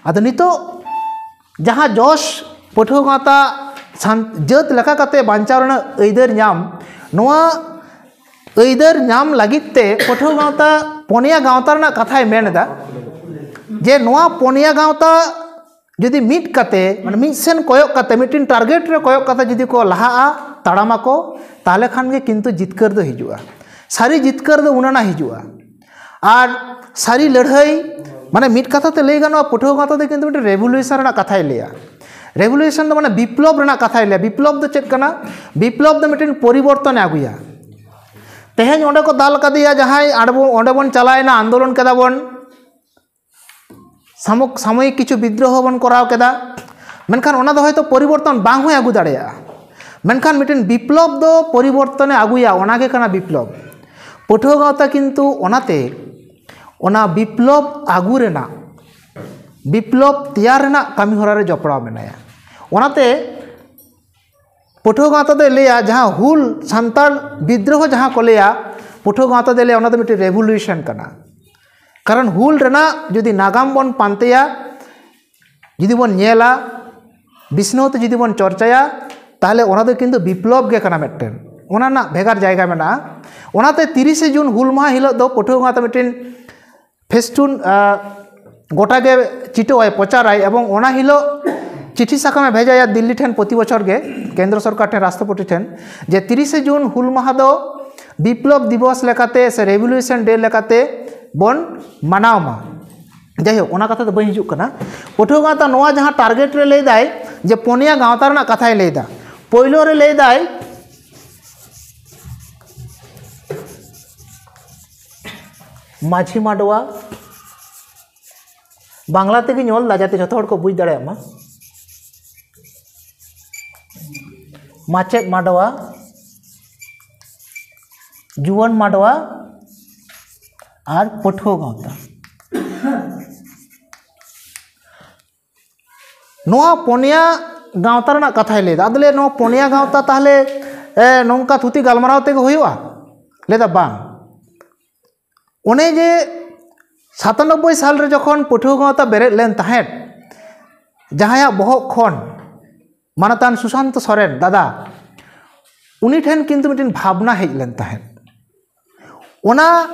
ᱟᱫᱚ ᱱᱤᱛᱚᱜ ᱡᱟᱦᱟᱸ ᱡᱚᱥ ᱯᱟᱹᱴᱷᱩᱣᱟᱹ ᱜᱟᱶᱛᱟ ᱥᱟᱱ-, ᱡᱟᱹᱛ ᱞᱮᱠᱟ ᱠᱟᱛᱮ ᱵᱟᱧᱪᱟᱣ ᱨᱮᱱᱟᱜ ᱟᱹᱭᱫᱟᱹᱨ ᱧᱟᱢ, ᱱᱚᱣᱟ ᱟᱹᱭᱫᱟᱹᱨ ᱧᱟᱢ ᱞᱟᱹᱜᱤᱫ ᱛᱮ ᱯᱟᱹᱴᱷᱩᱣᱟᱹ ᱜᱟᱶᱛᱟ, ᱯᱚᱱᱭᱟ ᱜᱟᱶᱛᱟ ᱨᱮᱱᱟᱜ ᱠᱟᱛᱷᱟᱭ ᱢᱮᱱ ᱮᱫᱟ ᱡᱮ ᱱᱚᱣᱟ ᱯᱚᱱᱭᱟ ᱜᱟᱶᱛᱟ ᱡᱩᱫᱤ ᱢᱤᱫ ᱠᱟᱛᱮ, ᱢᱟᱱᱮ ᱢᱤᱫ ᱥᱮᱱ ᱠᱚᱭᱚᱜ ᱠᱟᱛᱮ, ᱢᱤᱫᱴᱤᱱ ᱴᱟᱨᱜᱮᱴ ᱨᱮ ᱠᱚᱭᱚᱜ ᱠᱟᱛᱮ ᱡᱩᱫᱤ ᱠᱚ ᱞᱟᱦᱟᱜᱼᱟ, ᱛᱟᱲᱟᱢᱟᱠᱚ, ᱛᱟᱦᱚᱞᱮ ᱠᱷᱟᱱ ᱜᱮ ᱠᱤᱱᱛᱩ ᱡᱤᱛᱠᱟᱹᱨ ᱫᱚ ᱦᱤᱡᱩᱜᱼᱟ᱾ ᱥᱟᱹᱨᱤ ᱡᱤᱛᱠᱟᱹᱨ ᱫᱚ ᱩᱱᱟᱱᱟ ᱦᱤᱡᱩᱜᱼᱟ᱾ ᱟᱨ ᱥᱟᱹᱨᱤ ᱞᱟᱹᱲᱦᱟᱹᱭ, ᱢᱟᱱᱮ ᱢᱤᱫ ᱠᱟᱛᱷᱟ ᱛᱮ ᱞᱟᱹᱭ ᱜᱟᱱᱚᱜᱼᱟ, ᱯᱟᱹᱴᱷᱩᱣᱟᱹ ᱜᱟᱶᱛᱟ ᱫᱚ ᱠᱤᱱᱛᱩ ᱢᱤᱫᱴᱮᱱ ᱨᱮᱵᱷᱚᱞᱩᱭᱩᱥᱚᱱ ᱨᱮᱱᱟᱜ ᱠᱟᱛᱷᱟᱭ ᱞᱟᱹᱭᱟ᱾ ᱨᱮᱵᱷᱚᱞᱩᱭᱩᱥᱚᱱ ᱫᱚ ᱢᱟᱱᱮ ᱵᱤᱯᱞᱚᱵ ᱨᱮᱱᱟᱜ ᱠᱟᱛᱷᱟᱭ ᱞᱟᱹᱭᱟ᱾ ᱵᱤᱯᱞᱚᱵ ᱫᱚ ᱪᱮᱫ ᱠᱟᱱᱟ? ᱵᱤᱯᱞᱚᱵ ᱫᱚ ᱢᱤᱫᱴᱮᱱ ᱯᱚᱨᱤᱵᱚᱨᱛᱚᱱᱮ ᱟᱹᱜᱩᱭᱟ᱾ ᱛᱮᱦᱮᱧ ᱚᱸᱰᱮ ᱠᱚ ᱫᱟᱞ ᱠᱟᱫᱮᱭᱟ ᱡᱟᱦᱟᱸᱭ, ᱟᱸᱰᱮ ᱵᱚ-, ᱚᱸᱰᱮ ᱵᱚᱱ ᱪᱟᱞᱟᱣᱮᱱᱟ, ᱟᱱᱫᱳᱞᱚᱱ ᱠᱮᱫᱟ ᱵᱚᱱ, ᱥᱟᱢᱚᱠ-, ᱥᱟᱢᱚᱭᱤᱠ ᱠᱤᱪᱷᱩ ᱵᱤᱫᱽᱨᱳᱦᱚ ᱵᱚᱱ ᱠᱚᱨᱟᱣ ᱠᱮᱫᱟ, ᱢᱮᱱᱠᱷᱟᱱ ᱚᱱᱟ ᱫᱚ ᱦᱚᱭᱛᱳ ᱯᱚᱨᱤᱵᱚᱨᱛᱚᱱ ᱵᱟᱝ ᱦᱚᱸᱭ ᱟᱹᱜᱩ ᱫᱟᱲᱮᱭᱟᱜᱼᱟ᱾ ᱢᱮᱱᱠᱷᱟᱱ ᱢᱤᱫᱴᱮᱱ ᱵᱤᱯᱞᱚᱵ ᱫᱚ ᱯᱚᱨᱤᱵᱚᱨᱛᱚᱱᱮ ᱟᱹᱜᱩᱭᱟ, ᱚᱱᱟᱜᱮ ᱠᱟᱱᱟ ᱵᱤᱯᱞᱚᱵ᱾ ᱯᱟᱹᱴᱷᱩᱣᱟᱹ ᱜᱟᱶᱛᱟ ᱠᱤᱱᱛᱩ ᱚᱱᱟᱛᱮ ᱚᱱᱟ ᱵᱤᱯᱞᱚᱵ ᱟᱹᱜᱩ ᱨᱮᱱᱟᱜ, ᱵᱤᱯᱞᱚᱵ ᱛᱮᱭᱟᱨ ᱨᱮᱱᱟᱜ ᱠᱟᱹᱢᱤ ᱦᱚᱨᱟ ᱨᱮ ᱡᱚᱯᱲᱟᱣ ᱢᱮᱱᱟᱭᱟ᱾ ᱚᱱᱟᱛᱮ ᱯᱟᱹᱴᱷᱩᱣᱟᱹ ᱜᱟᱶᱛᱟ ᱫᱚᱭ ᱞᱟᱹᱭᱟ, ᱡᱟᱦᱟᱸ ᱦᱩᱞ, ᱥᱟᱱᱛᱟᱲ ᱵᱤᱫᱽᱨᱳᱦᱚ ᱡᱟᱦᱟᱸ ᱠᱚ ᱞᱟᱹᱭᱟ, ᱯᱟᱹᱴᱷᱩᱣᱟᱹ ᱜᱟᱶᱛᱟ ᱫᱚᱭ ᱞᱟᱹᱭᱟ ᱚᱱᱟ ᱫᱚ ᱢᱤᱫᱴᱮᱱ ᱨᱮᱵᱷᱚᱞᱩᱭᱩᱥᱚᱱ ᱠᱟᱱᱟ᱾ ᱠᱟᱨᱚᱱ ᱦᱩᱞ ᱨᱮᱱᱟᱜ ᱡᱩᱫᱤ ᱱᱟᱜᱟᱢ ᱵᱚᱱ ᱯᱟᱱᱛᱮᱭᱟ, ᱡᱩᱫᱤ ᱵᱚᱱ ᱧᱮᱞᱟ, ᱵᱤᱪᱷᱱᱟᱹᱣ ᱛᱮ ᱡᱩᱫᱤ ᱵᱚᱱ ᱪᱚᱨᱪᱟᱭᱟ, ᱛᱟᱦᱚᱞᱮ ᱚᱱᱟ ᱫᱚ ᱠᱤᱱᱛᱩ ᱵᱤᱯᱞᱚᱵ ᱜᱮ ᱠᱟᱱᱟ ᱢᱤᱫᱴᱮᱱ᱾ ᱚᱱᱟ ᱨᱮᱱᱟᱜ ᱵᱷᱮᱜᱟᱨ ᱡᱟᱭᱜᱟ ᱢᱮᱱᱟᱜᱼᱟ᱾ ᱚᱱᱟᱛᱮ ᱛᱤᱨᱤᱥᱮ ᱡᱩᱱ ᱦᱩᱞ ᱢᱟᱦᱟ ᱦᱤᱞᱳᱜ ᱫᱚ ᱯᱟᱹᱴᱷᱩᱣᱟᱹ ᱜᱟᱶᱛᱟ ᱢᱤᱫᱴᱮᱱ ᱯᱷᱮᱥᱴᱩᱱ, ᱟ, ᱜᱚᱴᱟ ᱜᱮ ᱪᱤᱴᱟᱹᱣᱟᱭ, ᱯᱨᱚᱪᱟᱨᱟᱭ, ᱮᱵᱚᱝ ᱚᱱᱟ ᱦᱤᱞᱳᱜ ᱪᱤᱴᱷᱤ ᱥᱟᱠᱟᱢᱮ ᱵᱷᱮᱡᱟᱭᱟ ᱫᱤᱞᱞᱤ ᱴᱷᱮᱱ ᱯᱨᱚᱛᱤ ᱵᱚᱪᱷᱚᱨ ᱜᱮ, ᱠᱮᱱᱫᱨᱚ ᱥᱚᱨᱠᱟᱨ ᱴᱷᱮᱱ, ᱨᱟᱥᱴᱨᱚᱯᱚᱛᱤ ᱴᱷᱮᱱ, ᱡᱮ ᱛᱤᱨᱤᱥᱮ ᱡᱩᱱ ᱦᱩᱞ ᱢᱟᱦᱟ ᱫᱚ ᱵᱤᱯᱞᱚᱵ ᱫᱤᱵᱚᱥ ᱞᱮᱠᱟᱛᱮ ᱥᱮ ᱨᱮᱵᱷᱚᱞᱩᱭᱩᱥᱚᱱ ᱰᱮ ᱞᱮᱠᱟᱛᱮ ᱵᱚᱱ ᱢᱟᱱᱟᱣ ᱢᱟ᱾ ᱡᱟᱭᱦᱳᱠ, ᱚᱱᱟ ᱠᱟᱛᱷᱟ ᱫᱚ ᱵᱟᱹᱧ ᱦᱤᱡᱩᱜ ᱠᱟᱱᱟ᱾ ᱯᱟᱹᱴᱷᱩᱣᱟᱹ ᱜᱟᱶᱛᱟ ᱱᱚᱣᱟ ᱡᱟᱦᱟᱸ ᱴᱟᱨᱜᱮᱴ ᱨᱮ ᱞᱟᱹᱭ ᱫᱟᱭ ᱡᱮ ᱯᱚᱱᱭᱟ ᱜᱟᱶᱛᱟ ᱨᱮᱱᱟᱜ ᱠᱟᱛᱷᱟᱭ ᱞᱟᱹᱭ ᱫᱟ᱾ ᱯᱳᱭᱞᱳ ᱨᱮ ᱞᱟᱹᱭ ᱫᱟᱭ ᱢᱟᱹᱡᱷᱤ ᱢᱟᱰᱣᱟ, ᱵᱟᱝᱞᱟ ᱛᱮᱜᱮᱧ ᱚᱞ ᱮᱫᱟ ᱡᱟᱛᱮ ᱡᱷᱚᱛᱚ ᱦᱚᱲ ᱠᱚ ᱵᱩᱡᱽ ᱫᱟᱲᱮᱭᱟᱜ ᱢᱟ᱾ ᱢᱟᱪᱮᱫ ᱢᱟᱰᱣᱟ, ᱡᱩᱣᱟᱹᱱ ᱢᱟᱰᱣᱟ ᱟᱨ ᱯᱟᱹᱴᱷᱩᱣᱟᱹ ᱜᱟᱶᱛᱟ᱾ ᱱᱚᱣᱟ ᱯᱚᱱᱭᱟ ᱜᱟᱶᱛᱟ ᱨᱮᱱᱟᱜ ᱠᱟᱛᱷᱟᱭ ᱞᱟᱹᱭᱫᱟ᱾ ᱟᱫᱚ ᱞᱟᱹᱭᱟ, ᱱᱚᱣᱟ ᱯᱚᱱᱭᱟ ᱜᱟᱶᱛᱟ ᱛᱟᱦᱞᱮ, ᱮ, ᱱᱚᱝᱠᱟ ᱛᱷᱩᱛᱤ ᱜᱟᱞᱢᱟᱨᱟᱣ ᱛᱮᱜᱮ ᱦᱩᱭᱩᱜᱼᱟ? ᱞᱟᱹᱭᱫᱟ, ᱵᱟᱝ᱾ ᱚᱱᱮ ᱡᱮ ᱥᱟᱛᱟᱱᱚᱵᱵᱳᱭ ᱥᱟᱞ ᱨᱮ ᱡᱚᱠᱷᱚᱱ ᱯᱟᱹᱴᱷᱩᱣᱟᱹ ᱜᱟᱶᱛᱟ ᱵᱮᱨᱮᱫ ᱞᱮᱱ ᱛᱟᱦᱮᱸᱫ, ᱡᱟᱦᱟᱸᱭᱟᱜ ᱵᱚᱦᱚᱜ ᱠᱷᱚᱱ ᱢᱟᱱᱚᱛᱟᱱ ᱥᱩᱥᱟᱱᱛᱚ ᱥᱚᱨᱮᱱ ᱫᱟᱫᱟ, ᱩᱱᱤ ᱴᱷᱮᱱ ᱠᱤᱱᱛᱩ ᱢᱤᱫᱴᱮᱱ ᱵᱷᱟᱵᱽᱱᱟ ᱦᱮᱡ ᱞᱮᱱ ᱛᱟᱦᱮᱸᱫ᱾ ᱚᱱᱟ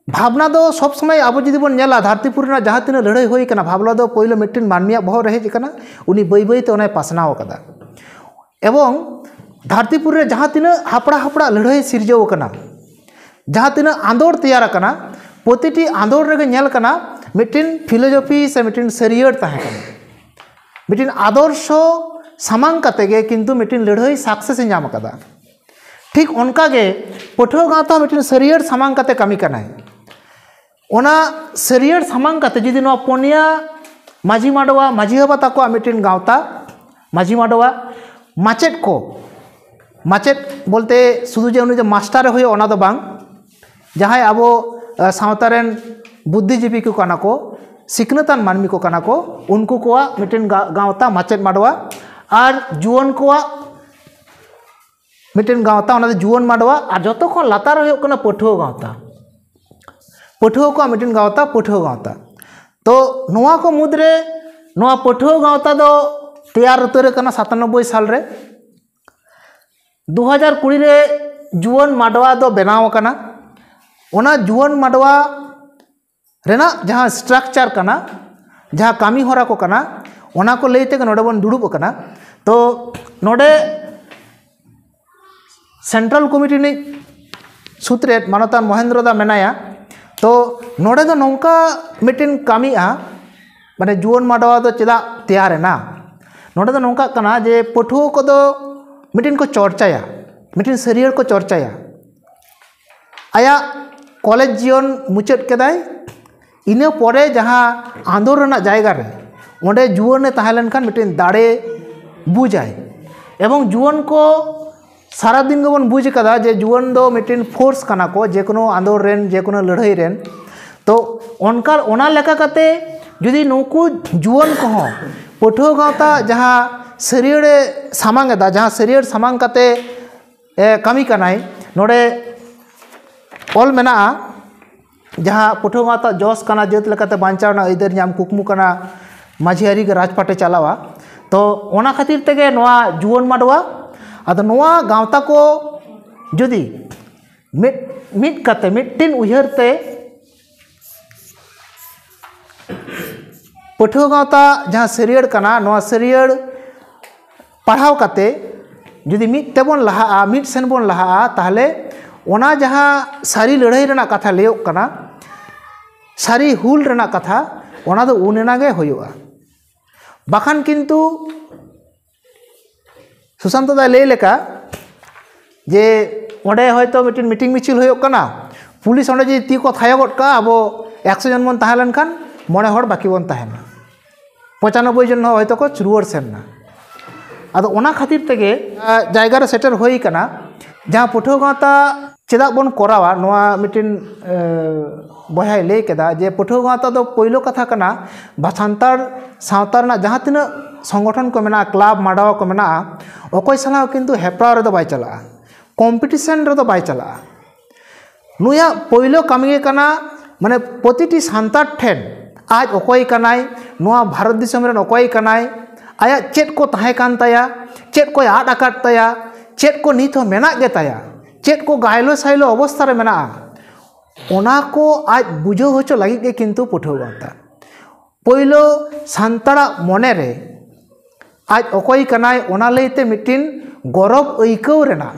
ᱵᱷᱟᱵᱽᱱᱟ ᱫᱚ ᱥᱚᱵᱽ ᱥᱚᱢᱚᱭ ᱟᱵᱚ ᱡᱩᱫᱤ ᱵᱚᱱ ᱧᱮᱞᱟ, ᱫᱷᱟᱹᱨᱛᱤᱯᱩᱨᱤ ᱨᱮᱱᱟᱜ ᱡᱟᱦᱟᱸ ᱛᱤᱱᱟᱹᱜ ᱞᱟᱹᱲᱦᱟᱹᱭ ᱦᱩᱭ ᱠᱟᱱᱟ, ᱵᱷᱟᱵᱽᱱᱟ ᱫᱚ ᱯᱳᱭᱞᱳ ᱢᱤᱫᱴᱮᱱ ᱢᱟᱹᱱᱢᱤᱭᱟᱜ ᱵᱚᱦᱚᱜ ᱨᱮ ᱦᱮᱡ ᱟᱠᱟᱱᱟ, ᱩᱱᱤ ᱵᱟᱹᱭ ᱵᱟᱹᱭ ᱛᱮ ᱚᱱᱟᱭ ᱯᱟᱥᱱᱟᱣ ᱟᱠᱟᱫᱟ᱾ ᱮᱵᱚᱝ ᱫᱷᱟᱹᱨᱛᱤᱯᱩᱨᱤ ᱨᱮ ᱡᱟᱦᱟᱸ ᱛᱤᱱᱟᱹᱜ ᱦᱟᱯᱲᱟ ᱦᱟᱯᱲᱟ ᱞᱟᱹᱲᱦᱟᱹᱭ ᱥᱤᱨᱡᱟᱹᱣ ᱟᱠᱟᱱᱟ, ᱡᱟᱦᱟᱸ ᱛᱤᱱᱟᱹᱜ ᱟᱸᱫᱳᱲ ᱛᱮᱭᱟᱨ ᱟᱠᱟᱱᱟ, ᱯᱨᱚᱛᱤᱴᱤ ᱟᱸᱫᱳᱲ ᱨᱮᱜᱮ ᱧᱮᱞ ᱠᱟᱱᱟ ᱢᱤᱫᱴᱮᱱ ᱯᱷᱤᱞᱳᱡᱚᱯᱷᱤ ᱥᱮ ᱢᱤᱫᱴᱮᱱ ᱥᱟᱹᱨᱤᱭᱟᱹᱲ ᱛᱟᱦᱮᱸ ᱠᱟᱱᱟ᱾ ᱢᱤᱫᱴᱮᱱ ᱟᱫᱚᱨᱥᱚ ᱥᱟᱢᱟᱝ ᱠᱟᱛᱮ ᱜᱮ ᱠᱤᱱᱛᱩ ᱢᱤᱫᱴᱮᱱ ᱞᱟᱹᱲᱦᱟᱹᱭ ᱥᱟᱠᱥᱮᱥ ᱮ ᱧᱟᱢ ᱟᱠᱟᱫᱟ᱾ ᱴᱷᱤᱠ ᱚᱱᱠᱟ ᱜᱮ ᱯᱟᱹᱴᱷᱩᱣᱟᱹ ᱜᱟᱶᱛᱟ ᱦᱚᱸ ᱢᱤᱫᱴᱮᱱ ᱥᱟᱹᱨᱤᱭᱟᱹᱲ ᱥᱟᱢᱟᱝ ᱠᱟᱛᱮ ᱠᱟᱹᱢᱤ ᱠᱟᱱᱟᱭ᱾ ᱚᱱᱟ ᱥᱟᱹᱨᱤᱭᱟᱹᱲ ᱥᱟᱢᱟᱝ ᱠᱟᱛᱮ ᱡᱩᱫᱤ ᱱᱚᱣᱟ ᱯᱚᱱᱭᱟ ᱢᱟᱹᱡᱷᱤ ᱢᱟᱰᱣᱟ, ᱢᱟᱹᱡᱷᱤ ᱵᱟᱵᱟ ᱛᱟᱠᱚᱣᱟᱜ ᱢᱤᱫᱴᱮᱱ ᱜᱟᱶᱛᱟ, ᱢᱟᱹᱡᱷᱤ ᱢᱟᱰᱣᱟ, ᱢᱟᱪᱮᱫ ᱠᱚ, ᱢᱟᱪᱮᱫ ᱵᱚᱞᱛᱮ ᱥᱩᱫᱷᱩ ᱡᱮ ᱩᱱᱤ ᱫᱚ ᱢᱟᱥᱴᱟᱨᱮ ᱦᱩᱭᱩᱜ, ᱚᱱᱟ ᱫᱚ ᱵᱟᱝ, ᱡᱟᱦᱟᱸᱭ ᱟᱵᱚ, ᱟ, ᱥᱟᱶᱛᱟ ᱨᱮᱱ ᱵᱩᱫᱽᱫᱷᱤᱡᱤᱵᱤ ᱠᱚ ᱠᱟᱱᱟ ᱠᱚ, ᱥᱤᱠᱷᱱᱟᱹᱛᱟᱱ ᱢᱟᱹᱱᱢᱤ ᱠᱚ ᱠᱟᱱᱟ ᱠᱚ, ᱩᱱᱠᱩ ᱠᱚᱣᱟᱜ ᱢᱤᱫᱴᱮᱱ ᱜᱟ-, ᱜᱟᱶᱛᱟ ᱢᱟᱪᱮᱫ ᱢᱟᱰᱣᱟ, ᱟᱨ ᱡᱩᱣᱟᱹᱱ ᱠᱚᱣᱟᱜ ᱢᱤᱫᱴᱮᱱ ᱜᱟᱶᱛᱟ, ᱚᱱᱟ ᱫᱚ ᱡᱩᱣᱟᱹᱱ ᱢᱟᱰᱣᱟ, ᱟᱨ ᱡᱚᱛᱚ ᱠᱷᱚᱱ ᱞᱟᱛᱟᱨ ᱦᱩᱭᱩᱜ ᱠᱟᱱᱟ ᱯᱟᱹᱴᱷᱩᱣᱟᱹ ᱜᱟᱶᱛᱟ᱾ ᱯᱟᱹᱴᱷᱩᱣᱟᱹ ᱠᱚᱣᱟᱜ ᱢᱤᱫᱴᱮᱱ ᱜᱟᱶᱛᱟ, ᱯᱟᱹᱴᱷᱩᱣᱟᱹ ᱜᱟᱶᱛᱟ᱾ ᱛᱚ ᱱᱚᱣᱟ ᱠᱚ ᱢᱩᱫᱽᱨᱮ ᱱᱚᱣᱟ ᱯᱟᱹᱴᱷᱩᱣᱟᱹ ᱜᱟᱶᱛᱟ ᱫᱚ ᱛᱮᱭᱟᱨ ᱩᱛᱟᱹᱨ ᱟᱠᱟᱱᱟ ᱥᱟᱛᱟᱱᱚᱵᱵᱳᱭ ᱥᱟᱞ ᱨᱮ᱾ ᱫᱩ ᱦᱟᱡᱟᱨ ᱠᱩᱲᱤ ᱨᱮ ᱡᱩᱣᱟᱹᱱ ᱢᱟᱰᱣᱟ ᱫᱚ ᱵᱮᱱᱟᱣ ᱟᱠᱟᱱᱟ᱾ ᱚᱱᱟ ᱡᱩᱣᱟᱹᱱ ᱢᱟᱰᱣᱟ ᱨᱮᱱᱟᱜ ᱡᱟᱦᱟᱸ ᱥᱴᱨᱟᱠᱪᱟᱨ ᱠᱟᱱᱟ, ᱡᱟᱦᱟᱸ ᱠᱟᱹᱢᱤ ᱦᱚᱨᱟ ᱠᱚ ᱠᱟᱱᱟ, ᱚᱱᱟ ᱠᱚ ᱞᱟᱹᱭ ᱛᱮᱜᱮ ᱱᱚᱰᱮ ᱵᱚᱱ ᱫᱩᱲᱩᱵ ᱟᱠᱟᱱᱟ᱾ ᱛᱚ ᱱᱚᱰᱮ ᱥᱮᱱᱴᱨᱟᱞ ᱠᱚᱢᱤᱴᱤ ᱨᱤᱱᱤᱡ ᱥᱩᱛᱨᱮᱫ ᱢᱟᱱᱚᱛᱟᱱ ᱢᱚᱦᱮᱱᱫᱨᱚ ᱫᱟ ᱢᱮᱱᱟᱭᱟ᱾ ᱛᱚ ᱱᱚᱰᱮ ᱫᱚ ᱱᱚᱝᱠᱟ ᱢᱤᱫᱴᱮᱱ ᱠᱟᱹᱢᱤᱜᱼᱟ, ᱢᱟᱱᱮ ᱡᱩᱣᱟᱹᱱ ᱢᱟᱰᱣᱟ ᱫᱚ ᱪᱮᱫᱟᱜ ᱛᱮᱭᱟᱨ ᱮᱱᱟ? ᱱᱚᱰᱮ ᱫᱚ ᱱᱚᱝᱠᱟᱜ ᱠᱟᱱᱟ ᱡᱮ ᱯᱟᱹᱴᱷᱩᱣᱟᱹ ᱠᱚᱫᱚ ᱢᱤᱫᱴᱮᱱ ᱠᱚ ᱪᱚᱨᱪᱟᱭᱟ, ᱢᱤᱫᱴᱮᱱ ᱥᱟᱹᱨᱤᱭᱟᱹᱲ ᱠᱚ ᱪᱚᱨᱪᱟᱭᱟ᱾ ᱟᱭᱟᱜ ᱠᱚᱞᱮᱡᱽ ᱡᱤᱭᱚᱱ ᱢᱩᱪᱟᱹᱫ ᱠᱮᱫᱟᱭ, ᱤᱱᱟᱹ ᱯᱚᱨᱮ ᱡᱟᱦᱟᱸ ᱟᱸᱫᱳᱲ ᱨᱮᱱᱟᱜ ᱡᱟᱭᱜᱟ ᱨᱮ ᱚᱸᱰᱮ ᱡᱩᱣᱟᱹᱱᱮ ᱛᱟᱦᱮᱸ ᱞᱮᱱᱠᱷᱟᱱ ᱢᱤᱫᱴᱮᱱ ᱫᱟᱲᱮ ᱵᱩᱡᱟᱭ᱾ ᱮᱵᱚᱝ ᱡᱩᱣᱟᱹᱱ ᱠᱚ ᱥᱟᱨᱟᱫᱤᱱ ᱜᱮᱵᱚᱱ ᱵᱩᱡᱽ ᱠᱟᱫᱟ ᱡᱮ ᱡᱩᱣᱟᱹᱱ ᱫᱚ ᱢᱤᱫᱴᱮᱱ ᱯᱷᱳᱨᱥ ᱠᱟᱱᱟ ᱠᱚ, ᱡᱮ ᱠᱳᱱᱳ ᱟᱸᱫᱳᱲ ᱨᱮᱱ, ᱡᱮ ᱠᱳᱱᱳ ᱞᱟᱹᱲᱦᱟᱹᱭ ᱨᱮᱱ᱾ ᱛᱚ ᱚᱱᱠᱟ, ᱚᱱᱟ ᱞᱮᱠᱟ ᱠᱟᱛᱮ ᱡᱩᱫᱤ ᱱᱩᱠᱩ ᱡᱩᱣᱟᱹᱱ ᱠᱚᱦᱚᱸ ᱯᱟᱹᱴᱷᱩᱣᱟᱹ ᱜᱟᱶᱛᱟ ᱡᱟᱦᱟᱸ ᱥᱟᱹᱨᱭᱟᱹᱲᱮ ᱥᱟᱢᱟᱝ ᱮᱫᱟ, ᱡᱟᱦᱟᱸ ᱥᱟᱹᱨᱭᱟᱹᱲ ᱥᱟᱢᱟᱝ ᱠᱟᱛᱮ ᱮ, ᱠᱟᱹᱢᱤ ᱠᱟᱱᱟᱭ, ᱱᱚᱰᱮ ᱚᱞ ᱢᱮᱱᱟᱜᱼᱟ, ᱡᱟᱦᱟᱸ ᱯᱟᱹᱴᱷᱩᱣᱟᱹ ᱜᱟᱶᱛᱟ ᱡᱚᱥ ᱠᱟᱱᱟ, ᱡᱟᱹᱛ ᱞᱮᱠᱟᱛᱮ ᱵᱟᱧᱪᱟᱣ ᱨᱮᱱᱟᱜ ᱟᱹᱭᱫᱟᱹᱨ ᱧᱟᱢ, ᱠᱩᱠᱢᱩ ᱠᱟᱱᱟ, ᱢᱟᱹᱡᱷᱤ ᱟᱹᱨᱤ ᱜᱮ ᱨᱟᱡᱽᱯᱟᱴᱮ ᱪᱟᱞᱟᱣᱟ᱾ ᱛᱚ ᱚᱱᱟ ᱠᱷᱟᱹᱛᱤᱨ ᱛᱮᱜᱮ ᱱᱚᱣᱟ ᱡᱩᱣᱟᱹᱱ ᱢᱟᱰᱣᱟ᱾ ᱟᱫᱚ ᱱᱚᱣᱟ ᱜᱟᱶᱛᱟ ᱠᱚ ᱡᱩᱫᱤ ᱢᱤᱫ, ᱢᱤᱫ ᱠᱟᱛᱮ ᱢᱤᱫᱴᱤᱱ ᱩᱭᱦᱟᱹᱨ ᱛᱮ ᱯᱟᱹᱴᱷᱩᱣᱟᱹ ᱜᱟᱶᱛᱟ ᱡᱟᱦᱟᱸ ᱥᱟᱹᱨᱭᱟᱹᱲ ᱠᱟᱱᱟ, ᱱᱚᱣᱟ ᱥᱟᱹᱨᱭᱟᱹᱲ ᱯᱟᱲᱦᱟᱣ ᱠᱟᱛᱮ ᱡᱩᱫᱤ ᱢᱤᱫ ᱛᱮᱵᱚᱱ ᱞᱟᱦᱟᱜᱼᱟ, ᱢᱤᱫ ᱥᱮᱱ ᱵᱚᱱ ᱞᱟᱦᱟᱜᱼᱟ, ᱛᱟᱦᱚᱞᱮ ᱚᱱᱟ ᱡᱟᱦᱟᱸ ᱥᱟᱹᱨᱤ ᱞᱟᱹᱲᱦᱟᱹᱭ ᱨᱮᱱᱟᱜ ᱠᱟᱛᱷᱟ ᱞᱟᱹᱭᱚᱜ ᱠᱟᱱᱟ, ᱥᱟᱹᱨᱤ ᱦᱩᱞ ᱨᱮᱱᱟᱜ ᱠᱟᱛᱷᱟ, ᱚᱱᱟ ᱫᱚ ᱩᱱ ᱮᱱᱟ ᱜᱮ ᱦᱩᱭᱩᱜᱼᱟ᱾ ᱵᱟᱠᱷᱟᱱ ᱠᱤᱱᱛᱩ ᱥᱩᱥᱟᱱᱛᱚ ᱫᱟᱭ ᱞᱟᱹᱭ ᱞᱮᱠᱟ ᱡᱮ ᱚᱸᱰᱮ ᱦᱚᱭᱛᱳ ᱢᱤᱫᱴᱮᱱ ᱢᱤᱴᱤᱝ ᱢᱤᱪᱷᱤᱞ ᱦᱩᱭᱩᱜ ᱠᱟᱱᱟ, ᱯᱩᱞᱤᱥ ᱚᱸᱰᱮ ᱡᱩᱫᱤ ᱛᱤ ᱠᱚ ᱛᱷᱟᱭᱚ ᱜᱚᱫ ᱠᱟᱜᱼᱟ, ᱟᱵᱚ ᱮᱠᱥᱚ ᱡᱚᱱ ᱵᱚᱱ ᱛᱟᱦᱮᱸ ᱞᱮᱱᱠᱷᱟᱱ ᱢᱚᱬᱮ ᱦᱚᱲ ᱵᱟᱹᱠᱤ ᱵᱚᱱ ᱛᱟᱦᱮᱱᱟ, ᱯᱚᱸᱪᱟᱱᱚᱵᱵᱳᱭ ᱡᱚᱱ ᱦᱚᱸ ᱦᱚᱭᱛᱳ ᱠᱚ ᱨᱩᱣᱟᱹᱲ ᱥᱮᱱ ᱮᱱᱟ᱾ ᱟᱫᱚ ᱚᱱᱟ ᱠᱷᱟᱹᱛᱤᱨ ᱛᱮᱜᱮ, ᱟ, ᱡᱟᱭᱜᱟ ᱨᱮ ᱥᱮᱴᱮᱨ ᱦᱩᱭ ᱠᱟᱱᱟ, ᱡᱟᱦᱟᱸ ᱯᱟᱹᱴᱷᱩᱣᱟᱹ ᱜᱟᱶᱛᱟ ᱪᱮᱫᱟᱜ ᱵᱚᱱ ᱠᱚᱨᱟᱣᱟ, ᱱᱚᱣᱟ ᱢᱤᱫᱴᱮᱱ, ᱮ, ᱵᱚᱭᱦᱟᱭ ᱞᱟᱹᱭ ᱠᱮᱫᱟ ᱡᱮ ᱯᱟᱹᱴᱷᱩᱣᱟᱹ ᱜᱟᱶᱛᱟ ᱫᱚ ᱯᱳᱭᱞᱳ ᱠᱟᱛᱷᱟ ᱠᱟᱱᱟ, ᱵᱟ-, ᱥᱟᱱᱛᱟᱲ ᱥᱟᱶᱛᱟ ᱨᱮᱱᱟᱜ ᱡᱟᱦᱟᱸ ᱛᱤᱱᱟᱹᱜ ᱥᱚᱝᱜᱚᱴᱷᱚᱱ ᱠᱚ ᱢᱮᱱᱟᱜᱼᱟ, ᱠᱞᱟᱵᱽ ᱢᱟᱰᱣᱟ ᱠᱚ ᱢᱮᱱᱟᱜᱼᱟ, ᱚᱠᱚᱭ ᱥᱟᱞᱟᱜ ᱦᱚᱸ ᱠᱤᱱᱛᱩ ᱦᱮᱯᱨᱟᱣ ᱨᱮᱫᱚ ᱵᱟᱭ ᱪᱟᱞᱟᱜᱼᱟ, ᱠᱚᱢᱯᱤᱴᱤᱥᱮᱱ ᱨᱮᱫᱚ ᱵᱟᱭ ᱪᱟᱞᱟᱜᱼᱟ᱾ ᱱᱩᱭᱟᱜ ᱯᱳᱭᱞᱳ ᱠᱟᱹᱢᱤ ᱜᱮ ᱠᱟᱱᱟ, ᱢᱟᱱᱮ, ᱯᱨᱚᱛᱤᱴᱤ ᱥᱟᱱᱛᱟᱲ ᱴᱷᱮᱱ ᱟᱡ ᱚᱠᱚᱭ ᱠᱟᱱᱟᱭ, ᱱᱚᱣᱟ ᱵᱷᱟᱨᱚᱛ ᱫᱤᱥᱚᱢ ᱨᱮᱱ ᱚᱠᱚᱭ ᱠᱟᱱᱟᱭ, ᱟᱭᱟᱜ ᱪᱮᱫ ᱠᱚ ᱛᱟᱦᱮᱸ ᱠᱟᱱ ᱛᱟᱭᱟ, ᱪᱮᱫ ᱠᱚᱭ ᱟᱫ ᱟᱠᱟᱫ ᱛᱟᱭᱟ, ᱪᱮᱫ ᱠᱚ ᱱᱤᱛ ᱦᱚᱸ ᱢᱮᱱᱟᱜ ᱜᱮ ᱛᱟᱭᱟ, ᱪᱮᱫ ᱠᱚ ᱜᱟᱭᱞᱳ ᱥᱟᱭᱞᱳ ᱚᱵᱚᱥᱛᱷᱟ ᱨᱮ ᱢᱮᱱᱟᱜᱼᱟ, ᱚᱱᱟ ᱠᱚ ᱟᱡ ᱵᱩᱡᱷᱟᱹᱣ ᱦᱚᱪᱚ ᱞᱟᱹᱜᱤᱫ ᱜᱮ ᱠᱤᱱᱛᱩ ᱯᱟᱹᱴᱷᱩᱣᱟᱹ ᱜᱟᱶᱛᱟ᱾ ᱯᱳᱭᱞᱳ ᱥᱟᱱᱛᱟᱲᱟᱜ ᱢᱚᱱᱮ ᱨᱮ ᱟᱡ ᱚᱠᱚᱭ ᱠᱟᱱᱟᱭ, ᱚᱱᱟ ᱞᱟᱹᱭᱛᱮ ᱢᱤᱫᱴᱤᱱ ᱜᱚᱨᱚᱵᱽ ᱟᱹᱭᱠᱟᱹᱣ ᱨᱮᱱᱟᱜ,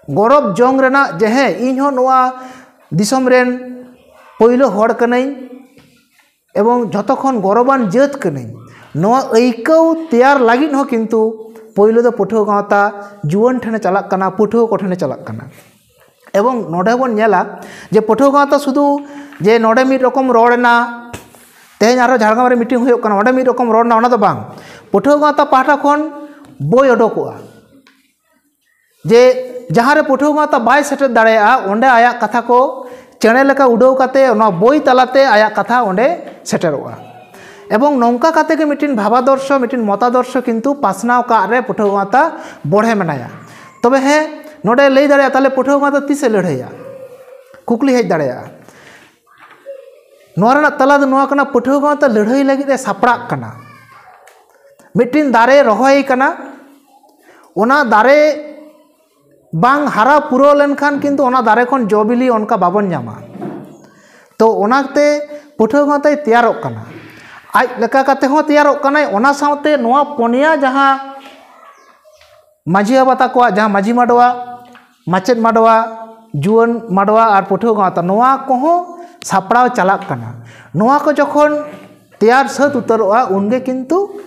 ᱜᱚᱨᱚᱵᱽ ᱡᱚᱝ ᱨᱮᱱᱟᱜ ᱡᱮ, ᱦᱮᱸ, ᱤᱧ ᱦᱚᱸ ᱱᱚᱣᱟ ᱫᱤᱥᱚᱢ ᱨᱮᱱ ᱯᱳᱭᱞᱳ ᱦᱚᱲ ᱠᱟᱹᱱᱟᱹᱧ ᱮᱵᱚᱝ ᱡᱷᱚᱛᱚ ᱠᱷᱚᱱ ᱜᱚᱨᱚᱵᱟᱱ ᱡᱟᱹᱛ ᱠᱟᱹᱱᱟᱹᱧ, ᱱᱚᱣᱟ ᱟᱹᱭᱠᱟᱹᱣ ᱛᱮᱭᱟᱨ ᱞᱟᱹᱜᱤᱫ ᱦᱚᱸ ᱠᱤᱱᱛᱩ ᱯᱳᱭᱞᱳ ᱫᱚ ᱯᱟᱹᱴᱷᱩᱣᱟᱹ ᱜᱟᱶᱛᱟ ᱡᱩᱣᱟᱹᱱ ᱴᱷᱮᱱᱮ ᱪᱟᱞᱟᱜ ᱠᱟᱱᱟ, ᱯᱟᱹᱴᱷᱩᱣᱟᱹ ᱠᱚ ᱴᱷᱮᱱᱮ ᱪᱟᱞᱟᱜ ᱠᱟᱱᱟ᱾ ᱮᱵᱚᱝ ᱱᱚᱰᱮ ᱵᱚᱱ ᱧᱮᱞᱟ ᱡᱮ ᱯᱟᱹᱴᱷᱩᱣᱟᱹ ᱜᱟᱶᱛᱟ ᱥᱩᱫᱷᱩ ᱡᱮ ᱱᱚᱰᱮ ᱢᱤᱫ ᱨᱚᱠᱚᱢ ᱨᱚᱲ ᱮᱱᱟ, ᱛᱮᱦᱮᱧ ᱟᱨᱦᱚᱸ ᱡᱷᱟᱲᱜᱨᱟᱢ ᱨᱮ ᱢᱤᱴᱤᱝ ᱦᱩᱭᱩᱜ ᱠᱟᱱᱟ, ᱚᱸᱰᱮ ᱢᱤᱫ ᱨᱚᱠᱚᱢ ᱨᱚᱲ ᱮᱱᱟ, ᱚᱱᱟ ᱫᱚ ᱵᱟᱝ᱾ ᱯᱟᱹᱴᱷᱩᱣᱟᱹ ᱜᱟᱶᱛᱟ ᱯᱟᱦᱴᱟ ᱠᱷᱚᱱ ᱵᱳᱭ ᱚᱰᱚᱠᱚᱜᱼᱟ, ᱡᱮ ᱡᱟᱦᱟᱸ ᱨᱮ ᱯᱟᱹᱴᱷᱩᱣᱟᱹ ᱜᱟᱶᱛᱟ ᱵᱟᱭ ᱥᱮᱴᱮᱨ ᱫᱟᱲᱮᱭᱟᱜᱼᱟ, ᱚᱸᱰᱮ ᱟᱭᱟᱜ ᱠᱟᱛᱷᱟ ᱠᱚ ᱪᱮᱬᱮ ᱞᱮᱠᱟ ᱩᱰᱟᱹᱣ ᱠᱟᱛᱮ ᱚᱱᱟ ᱵᱳᱭ ᱛᱟᱞᱟᱛᱮ ᱟᱭᱟᱜ ᱠᱟᱛᱷᱟ ᱚᱸᱰᱮ ᱥᱮᱴᱮᱨᱚᱜᱼᱟ᱾ ᱮᱵᱚᱝ ᱱᱚᱝᱠᱟ ᱠᱟᱛᱮ ᱜᱮ ᱢᱤᱫᱴᱤᱱ ᱵᱷᱟᱵᱟᱫᱚᱨᱥᱚ, ᱢᱤᱫᱴᱤᱱ ᱢᱚᱛᱟᱫᱚᱨᱥᱚ ᱠᱤᱱᱛᱩ ᱯᱟᱥᱱᱟᱣ ᱠᱟᱜ ᱨᱮ ᱯᱟᱹᱴᱷᱩᱣᱟᱹ ᱜᱟᱶᱛᱟ ᱵᱚᱲᱦᱮ ᱢᱮᱱᱟᱭᱟ᱾ ᱛᱚᱵᱮ ᱦᱮᱸ, ᱱᱚᱰᱮ ᱞᱟᱹᱭ ᱫᱟᱲᱮᱭᱟᱜᱼᱟ, ᱛᱟᱦᱞᱮ ᱯᱟᱹᱴᱷᱩᱣᱟᱹ ᱜᱟᱶᱛᱟ ᱛᱤᱥᱮ ᱞᱟᱹᱲᱦᱟᱹᱭᱟ? ᱠᱩᱠᱞᱤ ᱦᱮᱡ ᱫᱟᱲᱮᱭᱟᱜᱼᱟ᱾ ᱱᱚᱣᱟ ᱨᱮᱱᱟᱜ ᱛᱟᱞᱟ ᱫᱚ ᱱᱚᱣᱟ ᱠᱟᱱᱟ, ᱯᱟᱹᱴᱷᱩᱣᱟᱹ ᱜᱟᱶᱛᱟ ᱞᱟᱹᱲᱦᱟᱹᱭ ᱞᱟᱹᱜᱤᱫ ᱮ ᱥᱟᱯᱲᱟᱜ ᱠᱟᱱᱟ, ᱢᱤᱫᱴᱤᱱ ᱫᱟᱨᱮ ᱨᱚᱦᱚᱭ ᱠᱟᱱᱟ, ᱚᱱᱟ ᱫᱟᱨᱮ ᱵᱟᱝ ᱦᱟᱨᱟ ᱯᱩᱨᱟᱹᱣ ᱞᱮᱱᱠᱷᱟᱱ ᱠᱤᱱᱛᱩ ᱚᱱᱟ ᱫᱟᱨᱮ ᱠᱷᱚᱱ ᱡᱚ ᱵᱤᱞᱤ ᱚᱱᱠᱟ ᱵᱟᱵᱚᱱ ᱧᱟᱢᱟ᱾ ᱛᱚ ᱚᱱᱟᱛᱮ ᱯᱟᱹᱴᱷᱩᱣᱟᱹ ᱜᱟᱶᱛᱟᱭ ᱛᱮᱭᱟᱨᱚᱜ ᱠᱟᱱᱟ, ᱟᱡ ᱞᱮᱠᱟ ᱠᱟᱛᱮ ᱦᱚᱸ ᱛᱮᱭᱟᱨᱚᱜ ᱠᱟᱱᱟᱭ, ᱚᱱᱟ ᱥᱟᱶᱛᱮ ᱱᱚᱣᱟ ᱯᱚᱱᱭᱟ ᱡᱟᱦᱟᱸ ᱢᱟᱹᱡᱷᱤ ᱵᱟᱵᱟ ᱛᱟᱠᱚᱣᱟᱜ ᱡᱟᱦᱟᱸ ᱢᱟᱹᱡᱷᱤ ᱢᱟᱰᱣᱟ, ᱢᱟᱪᱮᱫ ᱢᱟᱰᱣᱟ, ᱡᱩᱣᱟᱹᱱ ᱢᱟᱰᱣᱟ ᱟᱨ ᱯᱟᱹᱴᱷᱩᱣᱟᱹ ᱜᱟᱶᱛᱟ, ᱱᱚᱣᱟ ᱠᱚᱦᱚᱸ ᱥᱟᱯᱲᱟᱣ ᱪᱟᱞᱟᱜ ᱠᱟᱱᱟ᱾ ᱱᱚᱣᱟ ᱠᱚ ᱡᱚᱠᱷᱚᱱ ᱛᱮᱭᱟᱨ ᱥᱟᱹᱛ ᱩᱛᱟᱹᱨᱚᱜᱼᱟ, ᱩᱱᱜᱮ ᱠᱤᱱᱛᱩ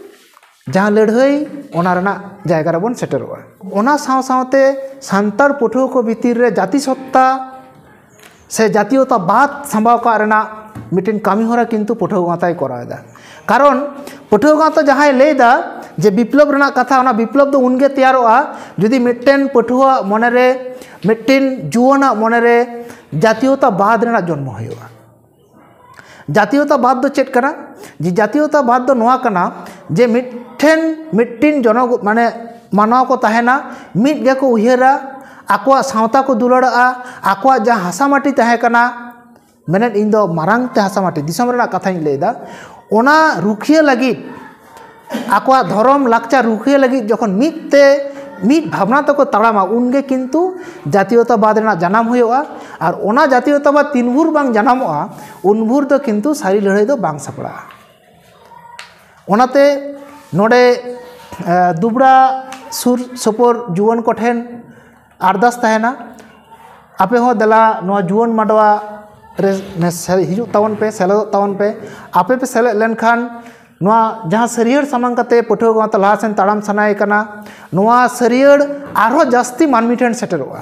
ᱡᱟᱦᱟᱸ ᱞᱟᱹᱲᱦᱟᱹᱭ, ᱚᱱᱟ ᱨᱮᱱᱟᱜ ᱡᱟᱭᱜᱟ ᱨᱮᱵᱚᱱ ᱥᱮᱴᱮᱨᱚᱜᱼᱟ᱾ ᱚᱱᱟ ᱥᱟᱶ ᱥᱟᱶᱛᱮ ᱥᱟᱱᱛᱟᱲ ᱯᱟᱹᱴᱷᱩᱣᱟᱹ ᱠᱚ ᱵᱷᱤᱛᱤᱨ ᱨᱮ ᱡᱟᱹᱛᱤ ᱥᱚᱛᱛᱟ ᱥᱮ ᱡᱟᱛᱤᱭᱚᱛᱟᱵᱟᱫ ᱥᱟᱢᱵᱟᱣ ᱠᱟᱜ ᱨᱮᱱᱟᱜ ᱢᱤᱫᱴᱮᱱ ᱠᱟᱹᱢᱤ ᱦᱚᱨᱟ ᱠᱤᱱᱛᱩ ᱯᱟᱹᱴᱷᱩᱣᱟᱹ ᱜᱟᱶᱛᱟᱭ ᱠᱚᱨᱟᱣ ᱮᱫᱟ᱾ ᱠᱟᱨᱚᱱ ᱯᱟᱹᱴᱷᱩᱣᱟᱹ ᱜᱟᱶᱛᱟ ᱡᱟᱦᱟᱸᱭ ᱞᱟᱹᱭ ᱮᱫᱟ ᱡᱮ ᱵᱤᱯᱞᱚᱵ ᱨᱮᱱᱟᱜ ᱠᱟᱛᱷᱟ, ᱚᱱᱟ ᱵᱤᱯᱞᱚᱵ ᱫᱚ ᱩᱱᱜᱮ ᱛᱮᱭᱟᱨᱚᱜᱼᱟ ᱡᱩᱫᱤ ᱢᱤᱫᱴᱮᱱ ᱯᱟᱹᱴᱷᱩᱣᱟᱹ ᱢᱚᱱᱮᱨᱮ, ᱢᱤᱫᱴᱮᱱ ᱡᱩᱣᱟᱹᱱᱟᱜ ᱢᱚᱱᱮᱨᱮ ᱡᱟᱛᱤᱭᱚᱛᱟᱵᱟᱫ ᱨᱮᱱᱟᱜ ᱡᱚᱱᱢᱚ ᱦᱩᱭᱩᱜᱼᱟ᱾ ᱡᱟᱛᱤᱭᱚᱛᱟᱵᱟᱫ ᱫᱚ ᱪᱮᱫ ᱠᱟᱱᱟ? ᱡᱮ ᱡᱟᱛᱤᱭᱚᱛᱟᱵᱟᱫ ᱫᱚ ᱱᱚᱣᱟ ᱠᱟᱱᱟ ᱡᱮ ᱢᱤᱫᱴᱷᱮᱱ ᱢᱤᱫᱴᱤᱱ ᱡᱚᱱᱚ, ᱢᱟᱱᱮ ᱢᱟᱱᱣᱟ ᱠᱚ ᱛᱟᱦᱮᱱᱟ, ᱢᱤᱫ ᱜᱮᱠᱚ ᱩᱭᱦᱟᱹᱨᱟ, ᱟᱠᱚᱣᱟᱜ ᱥᱟᱶᱛᱟ ᱠᱚ ᱫᱩᱞᱟᱹᱲᱟᱜᱼᱟ, ᱟᱠᱚᱣᱟᱜ ᱡᱟᱦᱟᱸ ᱦᱟᱥᱟ ᱢᱟᱹᱴᱤ ᱛᱟᱦᱮᱸ ᱠᱟᱱᱟ, ᱢᱮᱱᱮᱫ ᱤᱧ ᱫᱚ ᱢᱟᱨᱟᱝ ᱛᱮ ᱦᱟᱥᱟ ᱢᱟᱹᱴᱤ ᱫᱤᱥᱚᱢ ᱨᱮᱱᱟᱜ ᱠᱟᱛᱷᱟᱧ ᱞᱟᱹᱭᱫᱟ, ᱚᱱᱟ ᱨᱩᱠᱷᱤᱭᱟᱹ ᱞᱟᱹᱜᱤᱫ, ᱟᱠᱚᱣᱟᱜ ᱫᱷᱚᱨᱚᱢ ᱞᱟᱠᱪᱟᱨ ᱨᱩᱠᱷᱤᱭᱟᱹ ᱞᱟᱹᱜᱤᱫ ᱡᱚᱠᱷᱚᱱ ᱢᱤᱫ ᱛᱮ, ᱢᱤᱫ ᱵᱷᱟᱵᱽᱱᱟ ᱛᱮᱠᱚ ᱛᱟᱲᱟᱢᱟ, ᱩᱱᱜᱮ ᱠᱤᱱᱛᱩ ᱡᱟᱛᱤᱭᱚᱛᱟᱵᱟᱫ ᱨᱮᱱᱟᱜ ᱡᱟᱱᱟᱢ ᱦᱩᱭᱩᱜᱼᱟ᱾ ᱟᱨ ᱚᱱᱟ ᱡᱟᱛᱤᱭᱚᱛᱟᱵᱟᱫ ᱛᱤᱱ ᱵᱷᱳᱨ ᱵᱟᱝ ᱡᱟᱱᱟᱢᱚᱜᱼᱟ, ᱩᱱ ᱵᱷᱳᱨ ᱫᱚ ᱠᱤᱱᱛᱩ ᱥᱟᱹᱨᱤ ᱞᱟᱹᱲᱦᱟᱹᱭ ᱫᱚ ᱵᱟᱝ ᱥᱟᱯᱲᱟᱜᱼᱟ᱾ ᱚᱱᱟᱛᱮ ᱱᱚᱰᱮ, ᱮ, ᱫᱩᱵᱽᱲᱟ ᱥᱩᱨ ᱥᱩᱯᱩᱨ ᱡᱩᱣᱟᱹᱱ ᱠᱚᱴᱷᱮᱱ ᱟᱨᱫᱟᱥ ᱛᱟᱦᱮᱱᱟ, ᱟᱯᱮ ᱦᱚᱸ ᱫᱮᱞᱟ ᱱᱚᱣᱟ ᱡᱩᱣᱟᱹᱱ ᱢᱟᱰᱣᱟ ᱨᱮ ᱱᱮ-, ᱥᱮ-, ᱦᱤᱡᱩᱜ ᱛᱟᱵᱚᱱ ᱯᱮ, ᱥᱮᱞᱮᱫᱚᱜ ᱛᱟᱵᱚᱱ ᱯᱮ᱾ ᱟᱯᱮ ᱯᱮ ᱥᱮᱞᱮᱫ ᱞᱮᱱᱠᱷᱟᱱ ᱱᱚᱣᱟ ᱡᱟᱦᱟᱸ ᱥᱟᱹᱨᱭᱟᱹᱲ ᱥᱟᱢᱟᱝ ᱠᱟᱛᱮ ᱯᱟᱹᱴᱷᱩᱣᱟᱹ ᱜᱟᱶᱛᱟ ᱞᱟᱦᱟ ᱥᱮᱱ ᱛᱟᱲᱟᱢ ᱥᱟᱱᱟᱭᱮ ᱠᱟᱱᱟ, ᱱᱚᱣᱟ ᱥᱟᱹᱨᱭᱟᱹᱲ ᱟᱨᱦᱚᱸ ᱡᱟᱹᱥᱛᱤ ᱢᱟᱹᱱᱢᱤ ᱴᱷᱮᱱ ᱥᱮᱴᱮᱨᱚᱜᱼᱟ᱾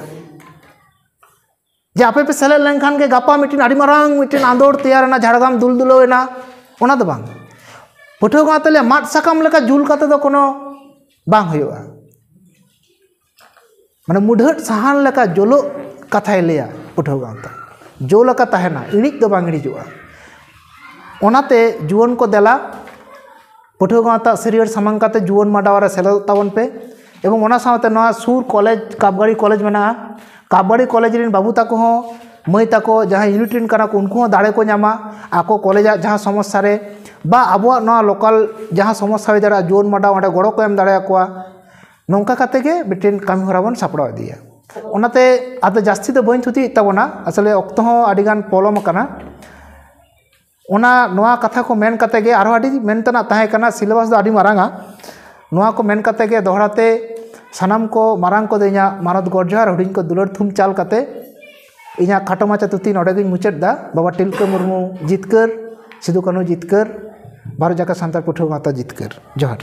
ᱡᱮ ᱟᱯᱮ ᱯᱮ ᱥᱮᱞᱮᱫ ᱞᱮᱱᱠᱷᱟᱱ ᱜᱮ ᱜᱟᱯᱟ ᱢᱤᱫᱴᱮᱱ ᱟᱹᱰᱤ ᱢᱟᱨᱟᱝ ᱢᱤᱫᱴᱮᱱ ᱟᱸᱫᱳᱲ ᱛᱮᱭᱟᱨ ᱮᱱᱟ, ᱡᱷᱟᱲᱜᱨᱟᱢ ᱫᱩᱞ ᱫᱩᱞᱟᱹᱣ ᱮᱱᱟ, ᱚᱱᱟ ᱫᱚ ᱵᱟᱝ᱾ ᱯᱟᱹᱴᱷᱩᱣᱟᱹ ᱜᱟᱶᱛᱟ ᱞᱮ ᱢᱟᱫ ᱥᱟᱠᱟᱢ ᱞᱮᱠᱟ ᱡᱩᱞ ᱠᱟᱛᱮ ᱫᱚ ᱠᱳᱱᱳ ᱵᱟᱝ ᱦᱩᱭᱩᱜᱼᱟ᱾ ᱢᱟᱱᱮ ᱢᱩᱰᱷᱟᱹᱫ ᱥᱟᱦᱟᱱ ᱞᱮᱠᱟ ᱡᱳᱞᱳᱜ ᱠᱟᱛᱷᱟᱭ ᱞᱟᱹᱭᱟ ᱯᱟᱹᱴᱷᱩᱣᱟᱹ ᱜᱟᱶᱛᱟ, ᱡᱳᱞ ᱟᱠᱟ ᱛᱟᱦᱮᱱᱟ, ᱤᱬᱤᱡ ᱫᱚ ᱵᱟᱝ ᱤᱬᱤᱡᱚᱜᱼᱟ᱾ ᱚᱱᱟᱛᱮ ᱡᱩᱣᱟᱹᱱ ᱠᱚ ᱫᱮᱞᱟ, ᱯᱟᱹᱴᱷᱩᱣᱟᱹ ᱜᱟᱶᱛᱟ ᱥᱟᱹᱨᱭᱟᱹᱲ ᱥᱟᱢᱟᱝ ᱠᱟᱛᱮ ᱡᱩᱣᱟᱹᱱ ᱢᱟᱰᱣᱟ ᱨᱮ ᱥᱮᱞᱮᱫᱚᱜ ᱛᱟᱵᱚᱱ ᱯᱮ᱾ ᱮᱵᱚᱝ ᱚᱱᱟ ᱥᱟᱶᱛᱮ ᱱᱚᱣᱟ ᱥᱩᱨ ᱠᱚᱞᱮᱡᱽ, ᱠᱟᱯᱜᱟᱲᱤ ᱠᱚᱞᱮᱡᱽ ᱢᱮᱱᱟᱜᱼᱟ, ᱠᱟᱯᱜᱟᱲᱤ ᱠᱚᱞᱮᱡᱽ ᱨᱮᱱ ᱵᱟᱹᱵᱩ ᱛᱟᱠᱚ ᱦᱚᱸ, ᱢᱟᱹᱭ ᱛᱟᱠᱚ ᱡᱟᱦᱟᱸᱭ ᱤᱭᱩᱱᱤᱴ ᱨᱮᱱ ᱠᱟᱱᱟ ᱠᱚ, ᱩᱱᱠᱩ ᱦᱚᱸ ᱫᱟᱲᱮ ᱠᱚ ᱧᱟᱢᱟ ᱟᱠᱚ ᱠᱚᱞᱮᱡᱟᱜ ᱡᱟᱦᱟᱸ ᱥᱚᱢᱚᱥᱥᱟ ᱨᱮ, ᱵᱟ ᱟᱵᱚᱣᱟᱜ ᱱᱚᱣᱟ ᱞᱳᱠᱟᱞ ᱡᱟᱦᱟᱸ ᱥᱚᱢᱚᱥᱥᱟ ᱦᱩᱭ ᱫᱟᱲᱮᱭᱟᱜᱼᱟ, ᱡᱩᱣᱟᱹᱱ ᱢᱟᱰᱣᱟ ᱚᱸᱰᱮ ᱜᱚᱲᱚ ᱠᱚ ᱮᱢ ᱫᱟᱲᱮᱭᱟᱠᱚᱣᱟ᱾ ᱱᱚᱝᱠᱟ ᱠᱟᱛᱮ ᱜᱮ ᱢᱤᱫᱴᱮᱱ ᱠᱟᱹᱢᱤ ᱦᱚᱨᱟ ᱵᱚᱱ ᱥᱟᱯᱲᱟᱣ ᱤᱫᱤᱭᱟ᱾ ᱚᱱᱟᱛᱮ ᱟᱫᱚ ᱡᱟᱹᱥᱛᱤ ᱫᱚ ᱵᱟᱹᱧ ᱛᱷᱩᱛᱤᱭᱮᱫ ᱛᱟᱵᱚᱱᱟ, ᱟᱥᱚᱞᱮ ᱚᱠᱛᱚ ᱦᱚᱸ ᱟᱹᱰᱤᱜᱟᱱ ᱯᱚᱞᱚᱢ ᱟᱠᱟᱱᱟ᱾ ᱚᱱᱟ, ᱱᱚᱣᱟ ᱠᱟᱛᱷᱟ ᱠᱚ ᱢᱮᱱ ᱠᱟᱛᱮ ᱜᱮ, ᱟᱨᱦᱚᱸ ᱟᱹᱰᱤ ᱢᱮᱱ ᱛᱮᱱᱟᱜ ᱛᱟᱦᱮᱸ ᱠᱟᱱᱟ, ᱥᱤᱞᱮᱵᱟᱥ ᱫᱚ ᱟᱹᱰᱤ ᱢᱟᱨᱟᱝᱟ᱾ ᱱᱚᱣᱟ ᱠᱚ ᱢᱮᱱ ᱠᱟᱛᱮ ᱜᱮ ᱫᱚᱦᱲᱟ ᱛᱮ ᱥᱟᱱᱟᱢ ᱠᱚ ᱢᱟᱨᱟᱝ ᱠᱚᱫᱚ ᱤᱧᱟᱹᱜ ᱢᱟᱱᱚᱛ ᱜᱚᱰ ᱡᱚᱦᱟᱨ, ᱦᱩᱰᱤᱧ ᱠᱚ ᱫᱩᱞᱟᱹᱲ ᱛᱷᱩᱢ ᱪᱟᱞ ᱠᱟᱛᱮ ᱤᱧᱟᱹᱜ ᱠᱷᱟᱴᱚ ᱢᱟᱪᱷᱟ ᱛᱷᱩᱛᱤ ᱱᱚᱰᱮ ᱜᱤᱧ ᱢᱩᱪᱟᱹᱫ ᱮᱫᱟ᱾ ᱵᱟᱵᱟ ᱛᱤᱞᱠᱟᱹ ᱢᱩᱨᱢᱩ ᱡᱤᱛᱠᱟᱹᱨ, ᱥᱤᱫᱩ ᱠᱟᱹᱱᱦᱩ ᱡᱤᱛᱠᱟᱹᱨ, ᱵᱷᱟᱨᱚᱛ ᱡᱟᱠᱟᱛ ᱥᱟᱱᱛᱟᱲ ᱯᱟᱹᱴᱷᱩᱣᱟᱹ ᱜᱟᱶᱛᱟ ᱡᱤᱛᱠᱟᱹᱨ᱾ ᱡᱚᱦᱟᱨ᱾